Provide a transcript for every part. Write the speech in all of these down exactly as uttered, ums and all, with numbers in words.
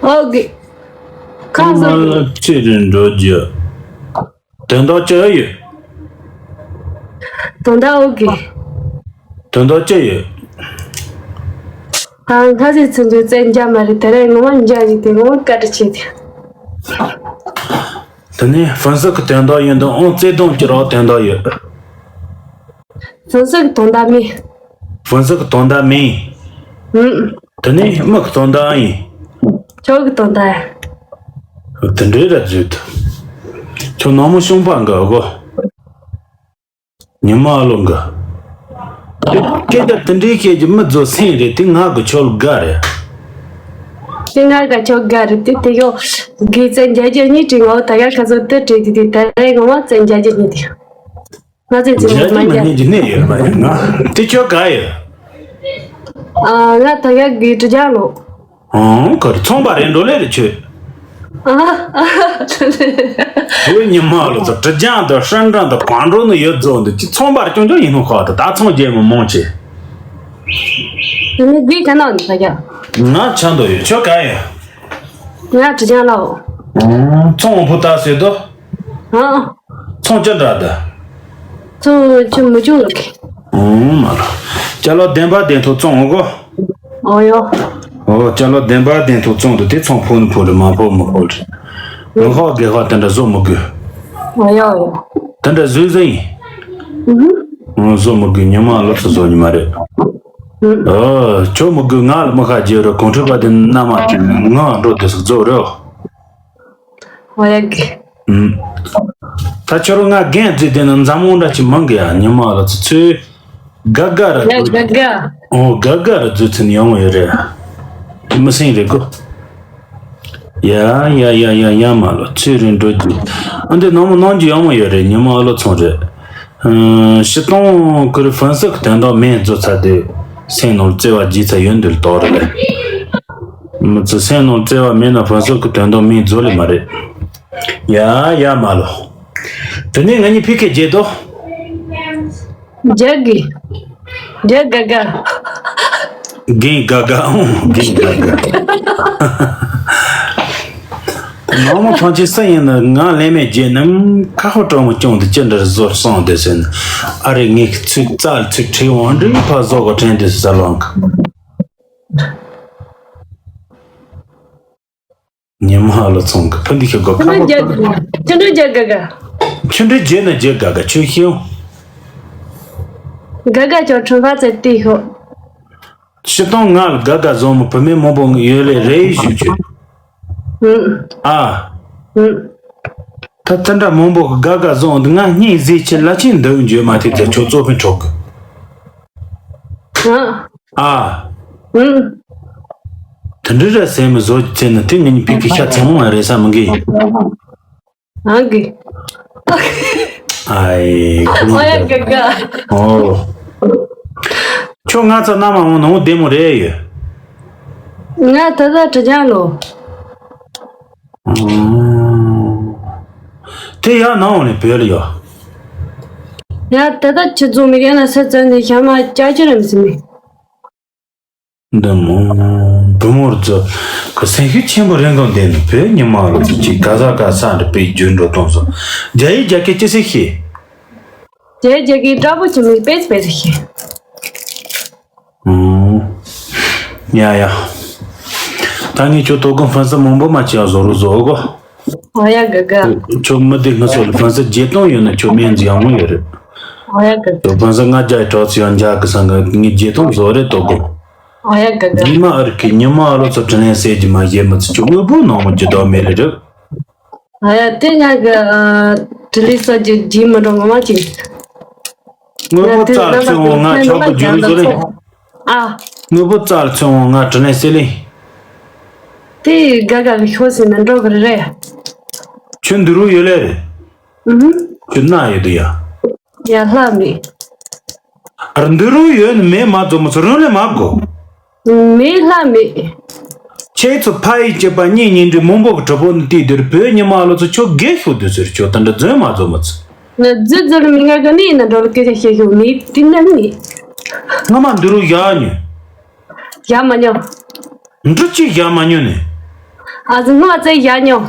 ཨོ་གི། ཁ་སང་། ང་ལ་ཅི་རེད་འགྲོ་རྒྱུ། དོན་དག་ཅི་ཡོད། དོན་དག་ཨོ་གི། དོན་དག་ཅི་ཡོད། ཨ། ང་ཚོའི་ཚུན་ཚོད་བཙན་རྒྱ་མ་རེད། དེ་རིང་ངོ་མ་འཇའ་ཡིན་ཏེ་ངོ་མ་བཀའ་དྲིན་ཆེ་དེ། དེ་ནས་ཧྥུན་སི་གི་དོན་དག་ཡིན་དང་ཨང་བརྩེ་དུང་གི་རོགས་དོན་དག་ཡོད། ཧྥུན་སི་གི་དོན་དག་མིན། ཧྥུན་སི་གི་དོན་དག་མིན། ཨུམ། དེ་ནས་མི་གི་དོན་དག་ཡིན། ཁྱོད་གི་དོན་དག་ཡིན། དེ་འདྲའི་ར་བརྗོད་དུ། ཁྱོད་ནང་མི་ཤོང་པ་འགའ་གོ། ཉི་མ་ཨ་ལོ་འགའ། སྐད་ཆ་དེ་འདྲའི་བཤད་ཀྱི་མི་ཚོ་སེམས་རེད་དེ། ང་གི་ཁྱོད་དགའ་རེད། དེ་ང་ག་ཁྱོད་དགའ་རེད་དེ། དེ་ཡོ་དགེ་རྩ་འཇའ་རྒྱ་གཉིས་དྲིན་ངོ་ད་ག་ཁ་སོ་དེ་དྲིན་དེ་དེ་ད་རེ་ངོ་མ་རྩ་འཇའ་རྒྱ་གཉིས་དེ། ང་ཚོའི་ཚེ་འཇའ་རྒྱ་མ་མ་རྒྱ། ཉན་གྱི་གནས་ཡོད་མ་ཡོད་ང་། དེ་ཁྱོད་ག་ཡོད། ཨ། ང་ད་ག་དགེ་དྲི་རྒྱ་ལོ། ཨང་། ག་རེ་ཚོང་པ་རེད་འགྲོ་ལེ་རེད་ཁྱོད། ཨ། ཨ། ཁྱོད་ལེ། བོད་ཉི་མ་ལོ་ཚོ་དྲི་རྒྱང་དང་ཧྲན་ཀྲང་དང་གང་འགྲོ་ནི་ཡོད་རྫོགས་འདུག་ཅི། ཚོང་པར་ཅུང་ཅུང་ཡིན་ནོ་ཁོག་ད། ད་ཚོང་རྒྱལ་མོ་མང་ཆེ། དེ་ནི་དགེ་ག་ན་འདི་ད་ག་ང་ཆ་འདོད་ཡོད། ཁྱོད་ག་ཡོད། ང་དྲི་རྒྱ་ལོ། ཨང་། ཚོང་བུ་ད་ཟེར་དོ། ཨ། ཚོང་ཅི་འདྲ་ད། ཚོང་ཅི་མི་ཅུང་ལ་གི། ཨོ་མ་ལ། ཅ་ལག་བདེན་པ་བདེན་ཐོག་བཙོང་འོ་གོ། ཨོ་ཡོ། ཨོ་ཅ་ལག་བདེན་པ་བདེན་ཐོག་བཙོང་འདུག་དེ་ཚོང་ཕོ་ནི་ཕོ་རེད། མ་ཕོ་མི་ཕོ་རེད། ལོ་ཧོ་དགེ་ཧོ་དེ་འདྲ་བཟོ་མི་དགོས། ཨོ་ཡོ་ཡོ། དེ་འདྲ་བཟོས་ཟིན་ཡིན། ཨུ་ཧུ། ཨོ་བཟོ་མི་དགོས། ཉི་མ་ལོ་ཚོ་བཟོ་ཉི་མ་རེད། ཨོ་ཁྱོད་མི་དགོས། ང་ལ་མི་ཁ་རྒྱལ་རོ། གོང་ཁྲོས་པ་དེ་མནའ་མ་ང་འགྲོ་དེ་ཟིག་བཟོ་རོ། ཨོ་ཡ་གི། ཨུམ། ད་ཁྱོད་རང་ང་རྒན་བརྩིས་དེ་ནི་འཛམ་གླིང་འདྲ་ཅིག་མང་གི་ཡ། ཉི་མ་ལ་ཚོ་ཚོས་དགའ་དགའ་ར་ཡ་བརྗོད། དགའ་དགའ། ཨོ་དགའ་དགའ་ར་བརྗོད་ཚུལ་ནི་ཡོང་ཡོད་རེད། མི་སེང་རེད་གོ། ཡ་ཡ་ཡ་ཡ་ཡ་མ་ལོ་ཚོས་རིང་འགྲོ་རྒྱུ། ཨ་འདི་ནང་མི་ནང་རྒྱུ་ཡོང་མ་ཡོད་རེད། ཉི་མ་ཨ་ལོ་ཚོང་རེད། ཨ་ཕྱི་གཏོང་ཁུར་ཧྥན་སི་གི་དོན་དག་མིན་བཟོ་ཚར་དུས་སེམས་ནང་བརྩེ་བ་རྒྱས་ཚར་ཡོད་འདུག་དོགས་རེད་ལེ། མི་ཚོ་སེམས་ནང་བརྩེ་བ་མེད་ན་ཧྥན་སི་གི་དོན་དག་མིན་བཟོ་ལེ་མ་རེད། ཡ་ཡ་མ་ལོ། དེ་ནས་ང་གཉིས་ཕི་ཁེ་བརྗེད་དོ། རྒྱ་གི། རྒྱ་དགའ་དགའ། རྒན་དགའ་དགའ་ཨང་། རྒན་དགའ་དགའ། ནང་མི་ཐམས་ཅད་སུ་ཡིན་ན་ང་ལན་མེད་རྒྱལ་ནམ་ཁ་ཧོ་གྲོགས་མོ་སྐྱོང་དུ་ཅི་འདྲར་བཟོར་སོང་དེ་ཟེར་ན། ཨ་རེ་ངས་ཚུར་རྩལ་ཚུར་ཁྲིད་འོང་འདྲི་ཕ་བཟོ་གོ་དྲན་དུ་ཟ་ལོང་གི། ཉི་མ་ཨ་ལོ་ཚོང་གི་ཕུ་འདི་ཁྱོད་གོ་ཁ་མོ་ཁྱོད་འགྲོ་རྒྱ་དགའ་དགའ། ཁྱོད་འདྲ་རྒྱལ་ན་རྒྱལ་དགའ་དགའ་ཁྱོད་ཤེས་འོང་། དགའ་དགའ་ཁྱོད་ཁྲོན་པ་ཚེ་ལྟས་ཤོག་ཕྱི་གཏོང་ང་ལ་དགའ་དགའ་བཟོ་མོ་བུད་མེད་མང་པོ་ཡོད་ལེ་རེད་ཞུ་ཁྱོད། ཨ། ད་ད་འདྲ་མང་པོ་གི་དགའ་དགའ་བཟོ་འོང་དུས་ང་སྙིང་རྗེ་ཆེ་ལ་ཆེ་འདོད་འཇོད་མ་ཐེབས་ཚེ་ཁྱོད་གཙོ་ཕན་འཕྲོག་གི། ཨ། ཨ། ཨུམ། དེ་འདྲ་ར་སེམས་མི་བཟོ་ཚེ་ནི་དེ་ངེད་གཉིས་ཕི་གི་ཤ་ཚ་མོ་མ་རེད་ས་མི་འགི། ཨང་གི། ཨའི། ཨོ་ཡ་ག་ག། ཨོ། ཁྱོད་ང་ཚོ་མནའ་མ་འོང་ནང་བདེ་མོ་རེད་ཡོད། ང་ད་ལྟ་དྲི་ཅང་ལོ། དེ་ཡང་ནང་འོང་ནས་བོད་ལ་ཡོད། ཡ་ད་ལྟ་ཁྱེད་ཚོ་མི་རྒན་ལ་ས་བཙལ་ནས་ཞག་མ་ལྕགས་ཀྱི་རིམ་ཟིན་མི། འདི་མོ། བུ་མོར་ཚོ་གི་སེམས་ཤུགས་ཆེན་པོ་རིང་གང་ལྡན་ནས་བོད་ཉི་མ་ལོ་ཚོ་གཅིག་ག་ས་ག་ས་འདྲ་པའི་རྒྱུན་འགྲོ་གཏོང་སོང་། རྒྱ་ཡིག་རྒྱ་སྐད་ཅི་སེ་ཤེས། རྒྱ་ཡིག་རྒྱ་སྐད་དྲག་པོ་ཆུ་མིག་པེ་སི་པེ་སི་ཤེས། ཨུམ། ཡ་ཡ། ད་ངས་ཁྱོད་དོ་དགོང་ཧྥན་སི་མང་པོ་མ་བྱས་བཟོ་རུ་བཟོ་གོ། ཨོ་ཡ་ག་ག། ཁྱོད་མི་དེ་སྔ་སོ་ལ་ཧྥན་སི་བརྗེད་གཏོང་ཡོད་ན་ཁྱོད་སྨན་རྫས་ཡག་མོ་ཡོད་རེད། ཨོ་ཡ་ག་ག། ཁྱོད་ཧྥན་སི་ལྔ་བརྒྱ་ཡི་གྲོགས་ཚོ་ཡང་འཇག་གི་སང་གི་ངས་བརྗེད་གཏོང་བཟོ་རེད་དོ་དགོང་། ཨོ་ཡ་ག་ག། ཉི་མ་ཨ་རི་ཁའི་ཉི་མ་ཨ་ལོ་ཚོ་དྲིན་ལན་གསལ་གྱི་མ་བྱེད་མི་ཚེ་ཁྱོད་དངོས་པོ་ནང་མ་གྱི་དོགས་མེད་རེད་རེད། ཨོ་ཡ་དེ་ང་གི་ཨ་དྲིན་ལན་གསལ་གྱི་བརྗེད་མི་འགྲོ་ང་མ་གྱི། དངོས་པོ་རྩ་ལ་ཚོད་འོང་ང་ཆོག་གི་རྒྱུ་རུ་བཟོ་རེད། ཨ། དངོས་པོ་རྩ་ལ་ཚོད་འོང་ང་དྲིན་ལན་གསལ་ལེ། དེ་དགའ་དགའ་གི་ཤོག་ཟེར་ན་འགྲོ་གི་རེད། ཁྱོད་འདི་རུ་ཡོད་ལེ་རེད། ཨུ་ཧུ། ཁྱོད་ན་ཡོད་དུ་ཡ། ཡ་ལྷ་མེད། ཨར་འདི་རུ་ཡོད་ནི་མེད་མ་རྫོགས་མ་ཚོ་རུང་ལེ་མ་གོ། མེད་ལྷ་མེད། ཁྱེད་ཚོ་ཕ་ཡི་སྐྱེས་པ་གཉེན་ཉེ་འབྲེལ་མང་པོ་གི་གྲོགས་པོ་ནི་དེའི་དེར་བོད་ཉི་མ་ལོ་ཚོ་ཁྱོད་རྒས་ཤོག་དུས་ཟེར་ཁྱོད་ད་འདྲ་རྫུན་མ་རྫོགས་མ་ཚོ། ང་རྫུན་རྫུན་མི་ང་ག་ནི་ཡིན་ན་འགྲོ་ལ་སྐད་ཆ་བཤད་ཤོག་མེད་དེ་ནམ་མེད། ང་མ་འདི་རུ་ཡ་ཉོ། ཡ་མ་ཉོ། འབྲུ་གཅིག་བཞག་མ་མྱོང་ནས། ཨ་ཙི་ང་ཙེ་བཞག་མྱོང་།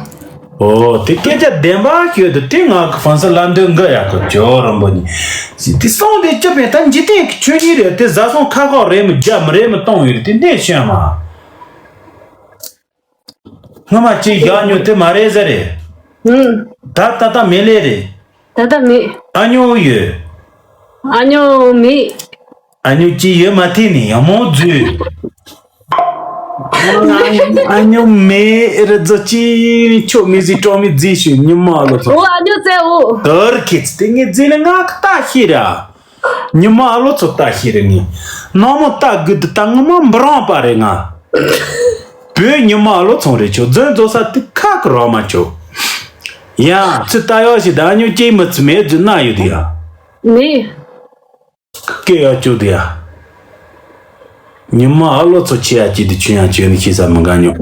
ཨོ་དེ་སྐད་ཆ་བདེན་པ་ཤོད་དུ་དེ་ང་གི་ཧྥང་སི་ལ་འདོད་འགའ་ཡག་གི་ཇོ་རོན་པོ་ནི། དེ་སོང་དེ་སྐྱོབ་པའི་ད་འཇིག་རྟེན་གྱི་ཆོས་ཉིད་རེད། དེ་བཟའ་ཚང་ཁ་ཁོག་རེད་མི་རྒྱ་མི་རེད་མི་གཏོང་ཡོད་རེད། དེ་འདས་ཤོད་མ། སྔ་མ་གཅིག་བཞག་མྱོང་དེ་མ་རེད་ཟེར་རེད། ཧུམ། ད་ད་ལྟ་མེད་ལེ་རེད། ད་ལྟ་མེད། ཨ་ཉོ་ཡོད། ཨ་ཉོ་མེད། ཨ་ཉོ་གཅིག་ཡོད་མ་ཐེ་ནི་ཡང་མོ་འཛུལ། ཨ་ཉོ་མེད་རེད་ཟོ་ཅི་ཆོ་མི་ཟི་ཀྲོ་མི་ཟི་ཞུ་ཉི་མ་ལོ་ཚོ། ཨོ་ཨ་ཉོ་ཙེ་ཨོ། དར་ཁེ་ཚི་དེ་ངས་ཟི་ལ་ང་ཁ་ཏ་ཤི་ར། ཉི་མ་ཨ་ལོ་ཚོ་ལྟ་ཤེས་རེད་ངས། ནང་མོ་ལྟ་དགོས་འདི་ལྟ་ངོ་མ་འབུ་རང་པ་རེད་ང་། བོད་ཉི་མ་ཨ་ལོ་ཚོང་རེད་ཆོག་རྫུན་རྫོགས་ས་དེ་ཁ་གི་རོགས་མ་ཆོག་ཡང་ཚི་ལྟ་ཡག་ཞིག་ད་ཉོ་སྐྱེས་མི་ཚི་མེད་རྫུན་ན་ཡོད་དེ་ཡ། མེད། སྐད་ཡག་ཅོ་དེ་ཡ། ཉི་མ་ཨ་ལོ་ཚོ་ཆེ་ཡ་ཅི་དེ་ཆུ་ཡང་ཆུ་ནི་ཤེས་ས་མི་དགའ་ཉོ།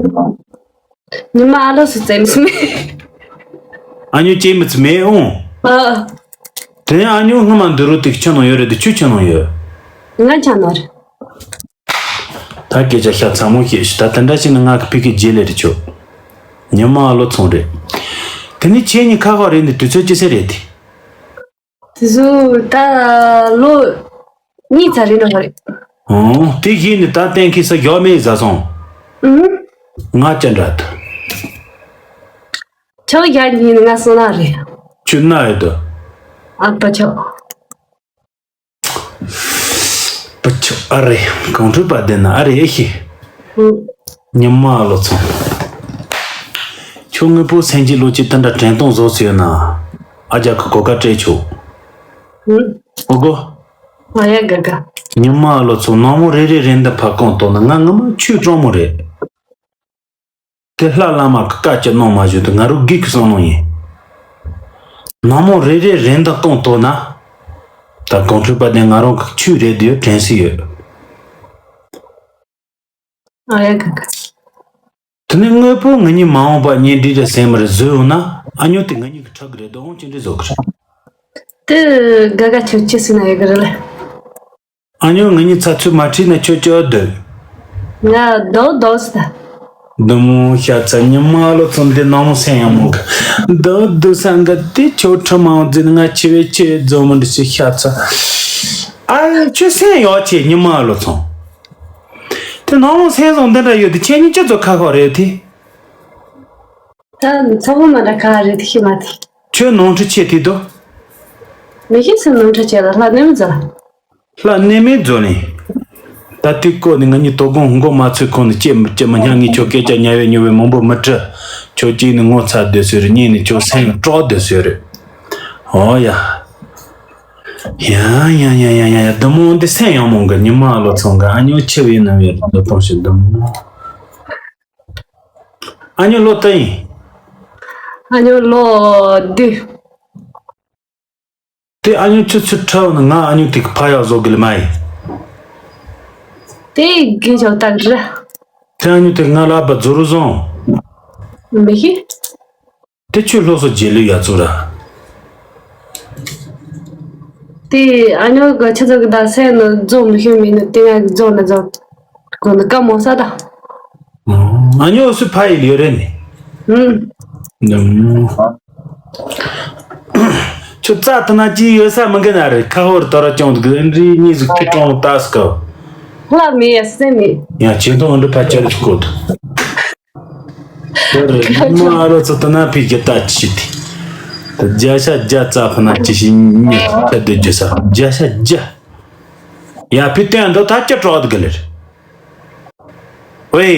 ཉི་མ་ཨ་ལོ་སུ་བཙེམས་སུ་མེད། ཨ་ཉོ་སྐྱེས་མི་ཚི་མེད་འོང་། ཨ། དེ་ནས་ཨ་ཉོ་སྔོན་མ་འདི་རུ་དེ་ཁྱོད་ནང་ཡོད་རེད་དེ་ཁྱོད་ཁྱོད་ནང་ཡོད། ང་ཆ་ནོར། ད་སྐད་ཆ་ཤ་ཚ་མོ་བཤད་ཤི་ད་དེ་འདྲ་ཞིག་ནི་ང་གི་ཕི་ཁའི་རྗེས་ལས་རེད་ཆོག་ཉི་མ་ཨ་ལོ་ཚོང་རེད། དེ་ནས་ཁྱེད་གཉིས་ཁ་ཁ་རེད་འདི་དུས་ཚོད་ཅི་ཟེར་རེད་དེ། དེ་ཚོ་ད་ལོ་གཉིས་ཚར་རེད་འགྲོ་གི་རེད། ཨོ། དེ་བཞིན་ནི་ད་གཏན་འཁེལ་ས་ཡོད་མེད་ཟ་སོང་། ཨུམ། ང་ཅི་འདྲ་ད། ཆོག་ཡ་ཉིན་ང་སོང་ན་རེད། ཁྱོད་ན་ཡོད་དོ། ཨ་ཕ་ཆོག་ཕ་ཆོག་ཨ་རེ། གང་འཕྲོད་པ་བདེན་ན་ཨ་རེ་ཨེ་ཤེས། ཨུམ། ཉི་མ་ལོ་ཚོང་། ཁྱོད་དངོས་པོ་སེམས་ཀྱི་ལོ་ཅི་ད་འདྲ་དྲན་གཏོང་བཟོ་ཟེར་ན། ཨ་རྒྱ་གི་གོ་སྐབས་སྤྲད་ཆོག་ཨུམ། ཨོ་གོ། ཨ་ཡ་ག་ག་ཉི་མ་ལོ་ཚོ་ནང་མོ་རེ་རེ་རེ་འདི་ཕ་གང་གཏོང་ན་ང་ངི་མ་ཆོས་གྲོང་མོ་རེད། དེ་ལྷ་བླ་མ་གི་བཀའ་ཅི་གནང་མ་བཞུགས་དུ་ང་རུ་སྒེག་གི་བསམ་ནོ་ཡིན། ནང་མོ་རེ་རེ་རེ་འདི་གཏོང་གཏོང་ན། ད་གང་འཕྲོད་པ་དེ་ང་རང་གི་ཆོས་རེད་དུ་ཡོད་དྲན་སྲིད་ཡོད། ཨ་ཡ་ག་ག་དེ་ནས་དངོས་པོ་ང་གཉིས་མ་འོངས་པ་གཉེན་སྒྲིག་རེ་སེམས་རེ་བཟོས་ཡོང་ན་ཨ་ཉོ་དེ་ང་གཉིས་ཀྱི་ཁྲག་གི་རེད་དོ་འོང་ཅི་འདྲ་བཟོ་གི་རེད། དེ་ག་ག་ཆོས་ཅི་སྲིད་ན་ཡོད་གི་རེད་ལ། ཨ་ཉོ་ང་གཉིས་ཚ་ཚོད་མ་ཁྲིད་ན་ཁྱོད་ཅི་འོ་སྡོད། ང་སྡོད་སྡོད་སི་ད། བདུད་མོ་ཤ་ཚ་ཉི་མ་ལོ་ཚོ་འདི་ནང་སེམས་ཡང་མོ་གི་སྡོད་སྡོད་ས་འགའ་དེ་ཁྱོད་ཁྲི་མང་འཛིན་ང་ཆེ་བའི་ཆེ་རྫོང་མི་འདི་ཞིག་ཤ་ཚ། ཨ་ཁྱོད་སེམས་ཡག་ཆེ་ཉི་མ་ལོ་ཚོ། དེ་ནང་སེམས་བཟང་འདི་འདྲ་ཡོད་དེ་ཁྱེད་གཉིས་ཅི་ཚོ་ཁ་ཁོག་རེད་དེ། ད་ཚ་བོ་མ་འདྲ་ཁ་རེད་དེ་ཤི་མ་དེ། ཁྱོད་ནོར་འཁྲུལ་ཆེ་དེ་དོ། མི་ཤེས་སུ་ནོར་འཁྲུལ་ཆེ་ལ་ལྷ་ནེ་མི་ཛོ། ལྷ་ནེ་མི་ཛོ་ནི། ད་དེ་ཀོ་ནི་ང་གཉིས་དོ་དགོང་མགོ་མ་ཚོས་ཁོང་ནི་ཅེ་ཅེ་མ་ཉག་ངས་ཁྱོད་སྐད་ཆ་ཉ་བའི་ཉོ་བའི་མང་པོ་མི་དྲི། ཁྱོད་གཅིག་ནི་ངོ་ཚ་སྡོད་སོད་རེད། གཉིས་ནི་ཁྱོད་སེམས་དཀྲོག་སྡོད་སོད་རེད། ཨོ་ཡ། ཡ་ཡ་ཡ་ཡ་ཡ་བདུད་མོ་འདི་སེམས་ཡང་མོང་གི་ཉི་མ་ལོ་ཚང་གི་ཨ་ཉོ་ཆེ་བའི་ནམ་ཡར་འདུ་གཏོང་ཞིག་བདུད་མོ། ཨ་ཉོ་ལོ་ཏི་ཡིན། ཨ་ཉོ་ལོ་བདུན། དེ་ཨ་ཉོ་ཆུ་ཚོད་ཁྲལ་ནི་ང་ཨ་ཉོ་དེ་གི་ཕ་ཡག་བཟོ་གི་ལ་མ་ཡིན། དེ་གི་ཆོག་ཏག་རེད། དེ་ཨ་ཉོ་དེ་ང་ལ་བ་རྫོ་རུ་བཟང་། མི་ཤེས། དེ་ཆུ་ལྷོ་སོ་རྗེས་ལུས་ཡ་ཚུ་ར། དེ་ཨ་ཉོ་གི་ཆུ་ཚོད་གི་ད་སེ་ནི་རྫོང་མི་ཤེས་མིན་ནི་དེ་ང་གི་རྫོང་ནི་རྫོང་གོ་ནི་ཀ་མོ་ས་ད། ཨ་ཉོ་སུ་ཕ་ཡི་ལུས་རེད་ནི། ཨུམ། ཁྱོད་རྩ་ཐུ་ན་ཅི་ཡོད་ས་མི་འགན་ན་རེད། ཁ་ཧོར་དོ་ར་ཅོང་གི་འདྲི་གཉིས་སུ་ཁི་ཀྲོང་ཏ་སི་ཀོ། ལ་མི་ཡ་སེ་མི། ཡ་ཆེ་མཐོང་འདི་ཕ་ཅ་རི་ཀོ་ཏུ། དེ་རེད་མ་རོ་ཚོ་ཐུ་ན་ཕི་གི་ཏ་ཅི་ཏི། ད་བརྒྱ་ཆ་བརྒྱ་རྩ་ཕུ་ན་ཅི་ཞིག་ཉི་ཁ་དུ་རྒྱུ་ས་བརྒྱ་ཆ་བརྒྱ། ཡ་ཕི་སྟོན་འདི་ད་ཅི་གྲོགས་འདི་གི་ལེར། ཝེ།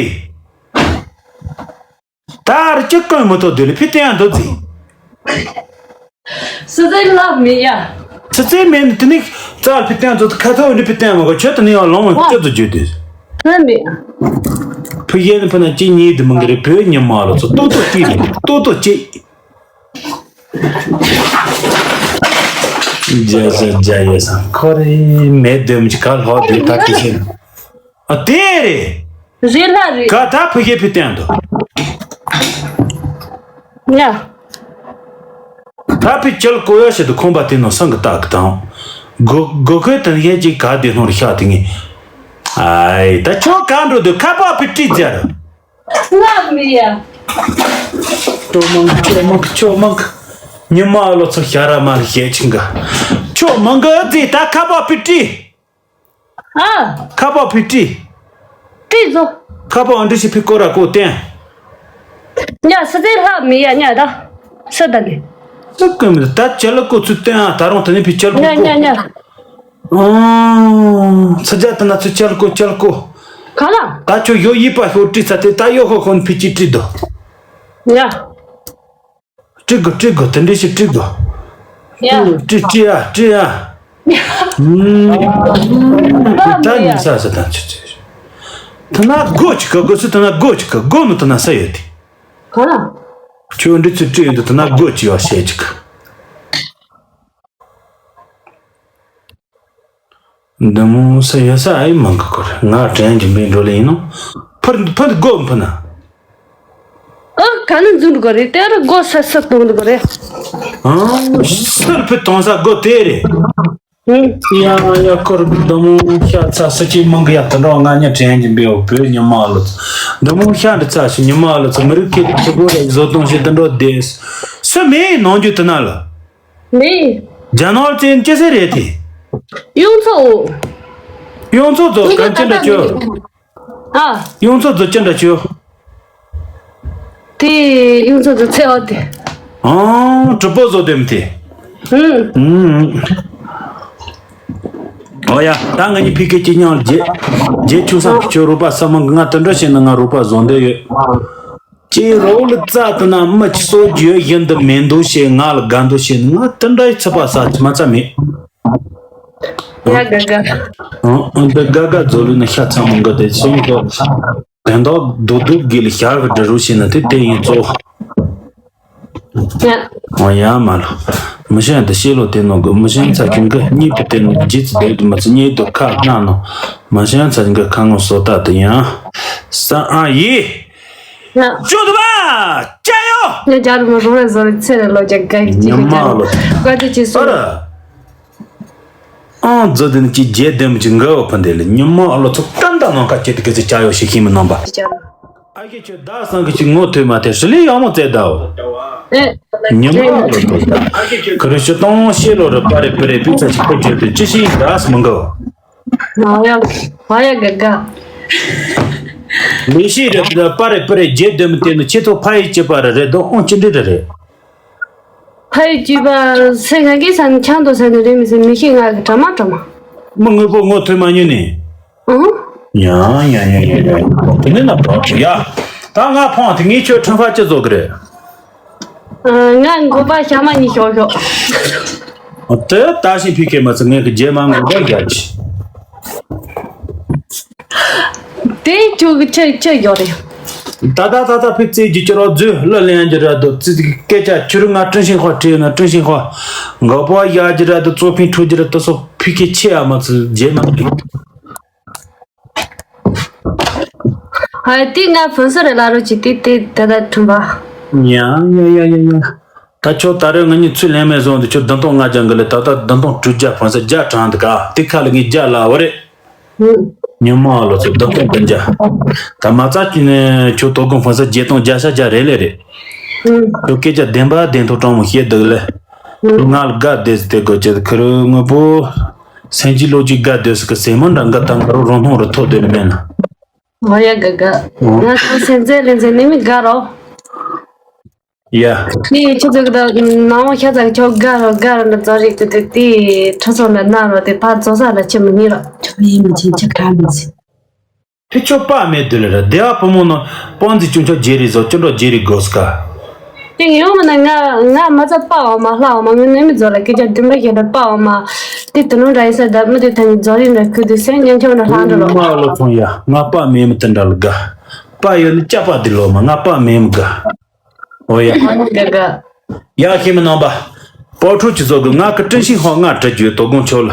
ད་ར་ཅི་ཀོན་མི་ཐོག་དེ་ལ་ཕི་སྟོན་འདི་ཟིན། སུ་ཟིན་ལབ་མི་ཡ། སུ་ཟིན་མེད་ནི་དེ་ནི་རྩ་ལ་ཕི་སྟོན་འདི་ཁ་ཐོག་ནི་ཕི་སྟོན་མ་གོ་ཆོད་དེ་ནི་ཡང་ལོང་བ་ཅི་ཙི་བརྗོད་དེ། ལབ་མི་ཡ། ཕི་ཡན་ཕི་ན་ཅི་ཉིད་དུ་མི་འགི་རེ་བོད་ཉི་མ་ལོ་ཚོ་ཏོ་ཏོ་ཅི་རེ་ཏོ་ཏོ་ཅི། རྒྱ་ཞ་རྒྱ་ཡོད་ས་ཁོ་རེ་མེད་དོན་གྱི་ག་ལྷོ་དེ་ད་དེ་ཤེས་ན། ཨ་དེ་རེད། རེད་ལ་རེད། ག་ད་ཕི་ཤེས་ཕི་བསྟན་དོ། ཡ། ད་ཕི་ཅལ་ཀོ་ཡ་ཤེད་དུ་ཁོང་པ་དེ་ནང་སང་གི་ཏག་གི་དང་། གོ་གོ་ཁོས་དང་ཡན་གྱི་ག་དེ་ནོར་ཤ་དེ་ངས། ཨའི་ད་ཁྱོད་ག་འགྲོ་དུ་ཁ་པ་ཕི་ཀྲི་ཛར། ང་མི་ཡ། ཅོ་མང་ཅོ་མང་ཅོ་མང་། ཉི་མ་ལོ་ཚོ་ཤ་ར་མ་ལ་ཤེད་ཆིང་ག་ཅོ་མང་གི་ཨ་ཙི་ད་ཁ་པ་པི་ཏི། ཨ། ཁ་པ་པི་ཏི། ཏི་ཛོ། ཁ་པ་འདྲི་ཞིག་ཕི་ཀོ་ར་ཀོ་ཏན། ཉ་སི་ཙི་ལྷ་མི་ཡ་ཉ་ད། སི་ད་ནི། སི་ཀུ་མི་ད་ཅལ་ཀོ་ཚུ་ཏན་ཨ་ད་རུང་ད་ནི་ཕི་ཅལ་ཀོ་ཉ་ཉ་ཀོ། ཉ། ཨང་། ཚ་ཇ་ད་ན་ཚུ་ཅལ་ཀོ་ཅལ་ཀོ། ག་ལ། ད་ཁྱོད་ཡོ་ཡིད་པ་ཤོ་ཏི་ཚ་ཏེ་ད་ཡོ་ཧོ་ཧོན་ཕི་ཅི་ཏི་དོ། ཉ། ཀྲི་གོ་ཀྲི་གོ་དེ་འདྲ་ཞིག་ཀྲི་གོ་ཡ། ཀྲི་ཀྲི་ཡ་ཀྲི་ཡ། ཨུམ། ད་ཉིན་ས་ས་དང་ཆུ་ཆུ། ད་ན་སྒོ་ཅིག་ག་སྒོ་སུ་ད་ན་སྒོ་ཅིག་ག་སྒོ་ནུ་ད་ན་ས་ཡོད་དེ། ག་ལ། ཁྱོད་འདི་ཚུ་ཀྲི་ཡོད་འདུག་ད་ན་སྒོ་ཅིག་ཡོད་ཤེས་ཅིག་འདི་མོ་ས་ཡོད་ས་ཨེ་མང་གི་སྐོར་ང་དྲན་གྱི་མིན་འགྲོ་ལེ་ཡིན་ནོ། ཕར་ཕར་སྒོ་ཕུ་ན། ཨ་ག་ནས་འཛུལ་འགྲོ་གི་རེད་དེ་རུ་སྒོ་སར་སར་གཏོང་འགྲོ་གི་རེད། ཨང་། སར་ཕུ་གཏོང་ས་སྒོ་དེ་རེད། ཧུམ། ཡ་ཡ་སྐོར་འདི་མོ་ཤ་ཚ་ས་ཅི་མང་གི་ཡ་དེ་འགྲོ་ང་ཉ་དྲན་གྱི་འབེའོ་བོད་ཉི་མ་ལོ་ཚོ། འདི་མོ་ཤ་འདི་ཚ་ཞིག་ཉི་མ་ལོ་ཚོ་མི་རིགས་ཁེ་ཁེ་བོ་རེ་བཟོ་གཏོང་ཞིག་དེ་འགྲོ་བསྡད། སུ་མེད་ནང་རྒྱུ་དེ་ན་ལ། ནི། རྒྱ་ནག་ཅན་ཅི་ཟེར་རེད་དེ། གཡུ་མཚོ། གཡུ་མཚོ་ཚོ་ག་ཅི་འདྲ་ཆོ། ཨ། གཡུ་མཚོ་ཚོ་ཅི་འདྲ་ཆོ། དེ་གཡུ་མཚོ་ཚོ་ཚེ་འོ་དེ། ཨང་གྲུ་པོ་བཟོ་དེམ་དེ། ཧུམ། ཧུམ། ཨོ་ཡ་ད་ང་གཉིས་ཕི་ཁེ་ཅི་ཉང་རྗེ་རྗེ་ཆུ་སང་ཁྱོད་རུ་པ་ས་མང་གི་ང་དེ་འདྲ་བྱས་ན་ང་རུ་པ་བཟོ་འདོད་ཡོད། ཅེས་རོགས་ལ་རྩ་དུ་ན་མི་ཆི་སོ་རྒྱུ་བཞིན་དུ་མེ་འདུག་ཞེས་ང་ལ་དགའ་འདུག་ཞེས་ང་དེ་འདྲའི་ཚིག་པ་ས་ཆི་མ་ཚ་མེད། ཡ་དགའ་དགའ། ཨང་ཨང་འདི་དགའ་དགའ་རྫོགས་ལུས་ན་ཤ་ཚ་མོ་འགའ་དེ་སོང་གི། དོན་དག་རྡོག་རྡོག་དགེ་ལ་ཤར་གི་འདྲ་རུ་ཞེས་ན་དེ་དེ་ཡིན་གཙོ། ཡ། ཨང་ཡ་མ་ལོ། མི་ཤེས་འདི་ཤེས་ལོ་དེ་ནོ་གི་མི་ཤེས་ཚ་ཁྱིམ་གི་གཉིད་དུ་དེ་ནི་རྗེས་སུ་བསྡད་དུ་མི་ཚེ་གཉིད་དུ་ཁ་སྣ་ནོ། མི་ཤེས་ཚ་ཁྱིམ་གི་ཁ་ངོ་སོ་ད་དུ་ཡང་། ས་ཨང་ཡི། ཡ། ཅོ་དུ་བ། ཅ་ཡོ། ངས་རྒྱ་རུ་མ་རུང་བའི་བཟོ་རིག་ཚེ་རེ་ལོ་རྒྱ་དགའ་ཡི་ཉི་མ་ལོ། བཀའ་དྲིན་ཆེ་སོ། ཨ་ར། ཨང་རྫོ་དེ་ནི་ཅི་རྗེས་ལྡན་མི་ཅི་འགའ་བ་ཕན་དེ་ལ་ཉི་མ་ཨ་ལོ་ཚོ་ཀམ་ད་ནང་ཁ་ཅེ་དེ་ག་ཚེ་ཅ་ཡོ་ཞིག་ཤེས་མི་ནང་པ། ཨ་ཁེ་ཁྱོད་བདག་སང་གི་ཅི་ངོ་ཐོས་མ་ཐེ་ཧྲི་ལི་ཡག་མོ་བཙལ་ད་འོ། ཨེ། ཉི་མ་ཨ་ལོ་ཚོ་ད་ཁ་རི་ཤི་སྟོང་ཤེས་ལོ་རི་པ་རེ་པི་རེ་པི་ཚ་ཅི་ཁོ་ཅེ་དེ་ཅི་ཤེས་བདག་སི་མི་འགའ་བ། ཨ་ཡ། ཨ་ཡ་ག་ག་ལས་ཤེས་རེད་པ་རེ་པི་རེ་རྗེས་ལྡན་མི་དེ་ནི་ཁྱེད་ཚོ་ཕ་ཡི་སྐྱེས་པ་རེ་རེད་དོ་ཨོང་ཅི་འདྲི་རེ་རེད། ཕ་ཡི་སྐྱེས་པ་སེ་ང་གི་ས་ནི་ཆང་དོ་ས་ནི་རེད་མི་སེ་མི་ཤེས་ང་གི་གྲ་མ་གྲ་མ། མི་དངོས་པོ་ངོ་ཐོས་མ་མྱོང་ནི། ཨང་། ཡ་ཡ་ཡ་ཡ་ཡ། དེ་ནི་ན་བག་ཡ། ད་ང་ཕང་དེ་ངས་ཁྱོད་ཁྲིམས་ཧྥ་ཅི་བཟོ་གི་རེད། ང་མགོ་པ་ཞྭ་མ་གཉིས་ཤོག་ཤོག་དེ་ད་ཤི་ཕི་ཁེ་མ་ཚི་ངས་གི་རྗེས་མ་མགོ་པ་རྒྱག་ཅི། དེ་ཁྱོད་ཀྱི་ཆེ་ཆེ་ཡོད་རེད། ད་ད་ད་ད་ཕི་ཙི་ཇི་ཅི་རོ་ཛུ་ལ་ལེན་ཇི་ར་དོ་ཙི་ཙི་སྐད་ཆ་ཆུ་རུ་ང་ཀྲིན་ཤིང་ཧོ་ཁྲི་ན་ཀྲིན་ཤིང་ཧོ་མགོ་པ་ཡ་ཇི་ར་དོ་ཙོ་ཕིན་ཁྲུ་ཇི་ར་དོ་སོ་ཕི་ཁེ་ཆེ་ཨ་མ་ཚི་རྗེས་མ་རེད། ཧའི་དེ་ང་ཕུན་སུ་རེད་ལ་རོ་ཅི་དེ་དེ་ད་ད་ཁྲིམས་པ། ཡ་ཡ་ཡ་ཡ་ཡ། ད་ཁྱོད་ད་རེས་ང་གཉིས་ཚུལ་ལེན་མེད་སོང་དུ་ཁྱོད་བདུན་སྟོང་ལྔ་བརྒྱ་འགི་ལས་ད་ལྟ་བདུན་སྟོང་དྲུག་བརྒྱ་ཕུན་སུ་བརྒྱ་དྲངས་འདུག་ག་དེ་ཁ་ལ་ངས་བརྒྱ་ལ་བ་རེད། ཉི་མ་ལོ་ཚོད་བདུན་སྟོང་བདུན་བརྒྱ། ད་མ་རྩ་ཅི་ནས་ཁྱོད་དོ་དགོང་ཕུན་སུ་བརྒྱད་སྟོང་བརྒྱ་ཤ་བརྒྱ་རེད་ལེ་རེད། ཁྱོད་སྐད་ཆ་བདེན་པ་བདེན་ཐོག་དྲང་མོ་བཤད་འདུག་ལེ། ང་ལ་དགའ་བདེ་ཟེར་དེ་དགོས་ཆེད་ཁུར་དངོས་པོ། སེམས་ཀྱི་བློ་གཅིག་དགའ་བདེ་ཟེར་གི་སེམས་མ་འདྲ་འགའ་ད་ང་རོ་རོང་ཐོང་རུ་ཐོག་བདེ་ནི་མེད་ན། ང་ཡ་དགའ་དགའ། ང་ཚོ་སེམས་ཚེ་ལེན་ཚེ་ནི་མི་དགའ་རོ། ཡ། ནི་ཁྱོད་ཚོ་གི་ད་ནང་མ་ཤ་ཚ་གི་ཁྱོད་དགའ་རོ་དགའ་རོ་འདྲ་ཛོ་རིག་ཏུ་དུ་དེ་ཁྲ་ཚོ་ན་ན་རོ་དེ་ཕ་ཚོ་ས་ལ་ཆེ་མི་ཉིན་རོ། ཁྱོད་ཡིན་མི་ཆེན་ཆེ་ཁྲ་མི་ཟིན། ཕི་ཆོ་པ་མེད་དུ་ལེ་ར་དེ་ཨ་ཕོ་མོ་ནོ་པང་ཙི་ཅུང་ཆོ་རྗེ་རི་ཟོ་ཅོ་འགྲོ་རྗེ་རི་གོ་སི་ཀ་དེ་ངས་ཡོང་མ་ན་ང་ང་མ་ཚ་པ་འོ་མ་ལྷ་འོ་མ་ངས་ནས་མི་ཛོ་ལ་སྐད་ཆ་དུམ་པ་ཞེ་ད་པ་འོ་མ་དེ་དུ་ནོ་ར་ཡི་ས་ད་མི་དེ་ཐ་ནི་ཛོ་རི་ན་ཁུ་དུ་སེང་ཉན་ཆོ་ན་ལྷ་འགྲོ་ལོ། མ་ལོ་ཚོང་ཡ་ང་པ་མེད་མི་དེ་འདྲ་ལ་དགའ། པ་ཡོད་ནི་ཅག་པ་དེ་ལོ་མ་ང་པ་མེད་མི་དགའ། འོ་ཡ། དགའ་དགའ། ཡ་ཤི་མི་ནང་པ། པོ་ཁྲུ་ཅི་ཚོ་གི་ང་གི་ཀྲིན་ཤིང་ཧོ་ང་བྲི་རྒྱུ་དོ་དགོང་ཆོ་ལ།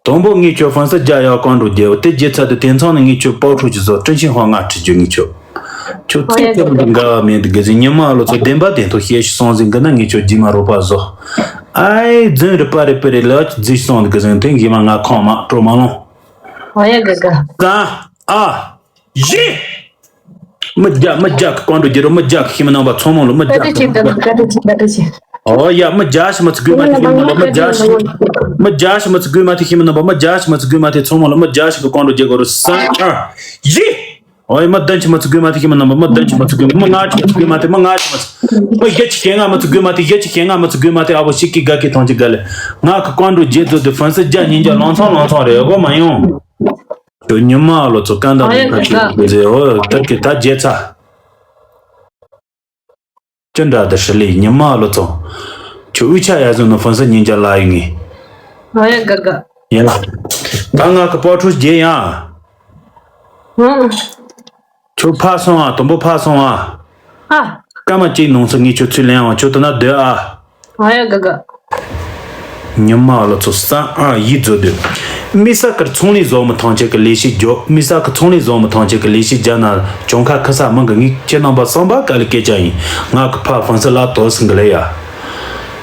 དང་པོ་ངས་ཁྱོད་ཧྥན་སི་རྒྱ་ཡག་གང་འགྲོ་རྒྱལ་བ་དེ་རྒྱལ་ཚ་དེ་དེང་སང་ནས་ངས་ཁྱོད་པའོ་ཁྲུ་ཅི་ཟོ་ཀྲིན་ཤིང་ཧོ་ང་ཁྲི་རྒྱུ་ངས་ཁྱོད། ཁྱོད་ཚིག་ཙམ་གྱི་འགལ་བ་མེད་འདུག་གི་ཟིན་ཉི་མ་ལོ་ཚོ་བདེན་པ་བདེན་ཐོག་བཤད་ཤི་སོང་ཟིན་གི་ན་ངས་ཁྱོད་རྗེས་མ་རོགས་པ་བཟོ། ཨའི་རྫུན་རི་པ་རི་པི་རི་ལ་རྫུས་སོང་འདུག་གི་ཟིན་དེ་གི་མ་ང་ཁོང་མ་སྤྲོ་མ་ལོང་། ཧོ་ཡ་གི་གི། ཙ་ཨ། ཡི། མི་རྒྱ་མི་རྒྱ་གི་བཀའ་འགྲོ་རྒྱལ་རོ། མི་རྒྱ་གི་ཤི་མི་ནང་པ་ཚང་མ་ལ་མི་རྒྱ་བཀའ་དྲིན་ཆེ། བཀའ་དྲིན་ཆེ། བཀའ་དྲིན་ཆེ། ཨོ་ཡ། མི་རྒྱ་ཤི་མི་ཚུ་དགོས་མ་ཐེ་ཤི་མི་ནང་པ། མི་རྒྱ་ཤི་མི་རྒྱ་ཤི་མི་ཚུ་དགོས་མ་ཐེ་ཤི་མི་ནང་པ། མི་རྒྱ་ཤི་མི་ཚུ་དགོས་མ་ཐེ། ཚང་མ་ལ་མི་རྒྱ་ཤི་གི་བཀའ་འགྲོ་རྒྱལ་དགོས་རོ། སང་ཨ་ཡི། ཨོ་ཡ། མི་བདུན་ཤི་མི་ཚུ་དགོས་མ་ཐེ་ཤི་མི་ནང་པ། མི་བདུན་ཤི་མི་ཚུ་དགོས་མ། མི་ལྔ་ཤི་མི་ཚུ་དགོས་མ་ཐེ། མི་ལྔ་ཤི་མི་ཚུ། མི་བཞི་ཤི་ལྔ་མི་ཚུ་དགོས་མ་ཐེ། བཞི་ཤི་ལྔ་མི་ཚུ་དགོས་མ་ཐེ། ཨ་བོ་ཤི་ཀི་ག་ཀི་ཐང་ཅི་ག་ལེ། ང་གི་བཀའ་འགྲོ་རྒྱལ་དགོས་དེ་ཧྥན་སི་རྒྱ་ཉིན་རྒྱ་ལང་ཚང་ལང་ཚང་རེད། ཨོ་མ་ཡོང་། ཁྱོད་ཉི་མ་ལོ་ཚོ་སྐད་འདང་ནས་ཁ་ཅིག་མཛད། ཨོ་ཏར་ཀི་ད་རྒྱལ་ཚ། ཅི་འདྲ་དེ་ཧྲི་ལི་ཉི་མ་ལོ་ཚོ། ཁྱོད་དབུས་ཆ་ཡ་བཟོ་ནོ་ཧྥན་སི་ཉིན་རྒྱ་ལ་ཡིན་ངེས། ཨ་ཡ་དགའ་དགའ། ཡིན་ལ། ད་ང་གི་སྤོ་ཁྲུ་རྒྱལ་ཡང་། ཨང་། ཁྱོད་ཕ་སོང་ཨ། དུམ་བུ་ཕ་སོང་ཨ། ཨ། སྐར་མ་གཅིག་ནང་ཚོ་ངས་ཁྱོད་ཚུར་ལེན་འོང་། ཁྱོད་དེ་ན་སྡོད་ཨ། ཨ་ཡ་དགའ་དགའ། ཉི་མ་ལོ་ཚོ་སང་ཨ་ཡིག་མཛོད་དུ། མི་ས་ཀར་ཚོང་ལས་བཟོ་མི་ཐང་ཆད་ཀྱི་ལས་བྱེད་རྒྱོ། མི་ས་ཀར་ཚོང་ལས་བཟོ་མི་ཐང་ཆད་ཀྱི་ལས་བྱེད་རྒྱ་ན་གྱོང་ཁ་ཁ་ས་མང་གི། ངས་ཁྱེད་རྣམ་པ་སང་པ་ག་ལ་སྐད་ཆ་ཡིན། ང་གི་ཕ་ཧྥན་སི་ལ་དོ་སིང་གི་ལས་ཡ།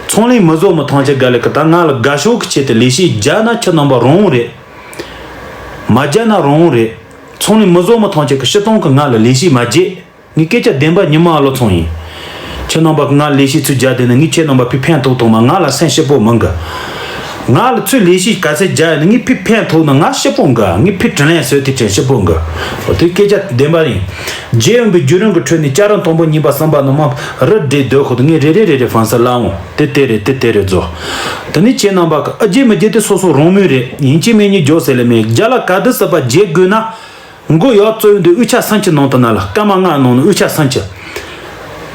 ཚོང་ལས་མི་བཟོ་མི་ཐང་ཆད་ག་ལ་གི་ད་ང་ལ་དགའ་ཤོས་ཀྱི་ཆེད་དུ་ལས་བྱེད་རྒྱ་ན་ཁྱེད་རྣམ་པ་རང་རེད། མ་རྒྱ་ན་རང་རེད། ཚོང་ལས་མི་བཟོ་མི་ཐང་ཆད་ཀྱི་སྤྱི་སྟངས་ཀྱི་ང་ལ་ལས་བྱེད་མ་བརྗེད། ངའི་སྐད་ཆ་བདེན་པ་ཉི་མ་ཨ་ལོ་ཚོང་ཡིན། ཁྱེད་རྣམ་པ་ང་ལས་བྱེད་ཚུལ་རྒྱག་བསྡད་ན་ངས་ཁྱེད་རྣམ་པ་ཕི་ཕན་ཐོགས་ཐོགས་མ། ང་ལ་སེམས་སྐྱིད་པོ་མང་གི། ང་ལ་ཚུལ་ལས་བྱེད་ག་ཚད་རྒྱག་ཡིན་ན་ངས་ཕི་ཕན་ཐོགས་ན་ང་སྐྱིད་པོ་འགི། ངས་ཕི་དྲིན་ལན་གསོས་ཐུབ་ཅན་སྐྱིད་པོ་འགི། འོ་དེ་སྐད་ཆ་བདེན་པ་ཡིན། རྗེ་ཡོང་པའི་བརྒྱུད་རིམ་གྱི་ཁྲོད་ནས་སྐྱ་རེངས་དང་པོ་གཉིས་པ་གསུམ་པ་ནང་མ་རི་འདྲེ་སྡོད་ཁོ་དང་ངས་རེ་རེ་རེ་རེ་ཧྥང་སི་ལ་འོང་། དེ་དེ་རེད། དེ་དེ་རེད་རྫོགས། དེ་ནས་ཁྱེད་རྣམ་པ་གི་ཨ་རྗེས་མི་རྗེས་དེ་སོ་སོ་རང་མོས་རེད། ཡིན་གཅིག་མིན་གཉིས་འཇོག་ཟེར་ལེ་མེད། རྒྱ་ལ་ག་དུས་སྲིད་པ་བརྗེ་དགོས་ན། མགོ་ཡག་བཙོས་འདི་དབུས་ཆ་སུམ་ཅུ་ནང་དུ་ན་ལ་སྐར་མ་ལྔ་ནང་ནས་དབུས་ཆ་སུམ་ཅུ།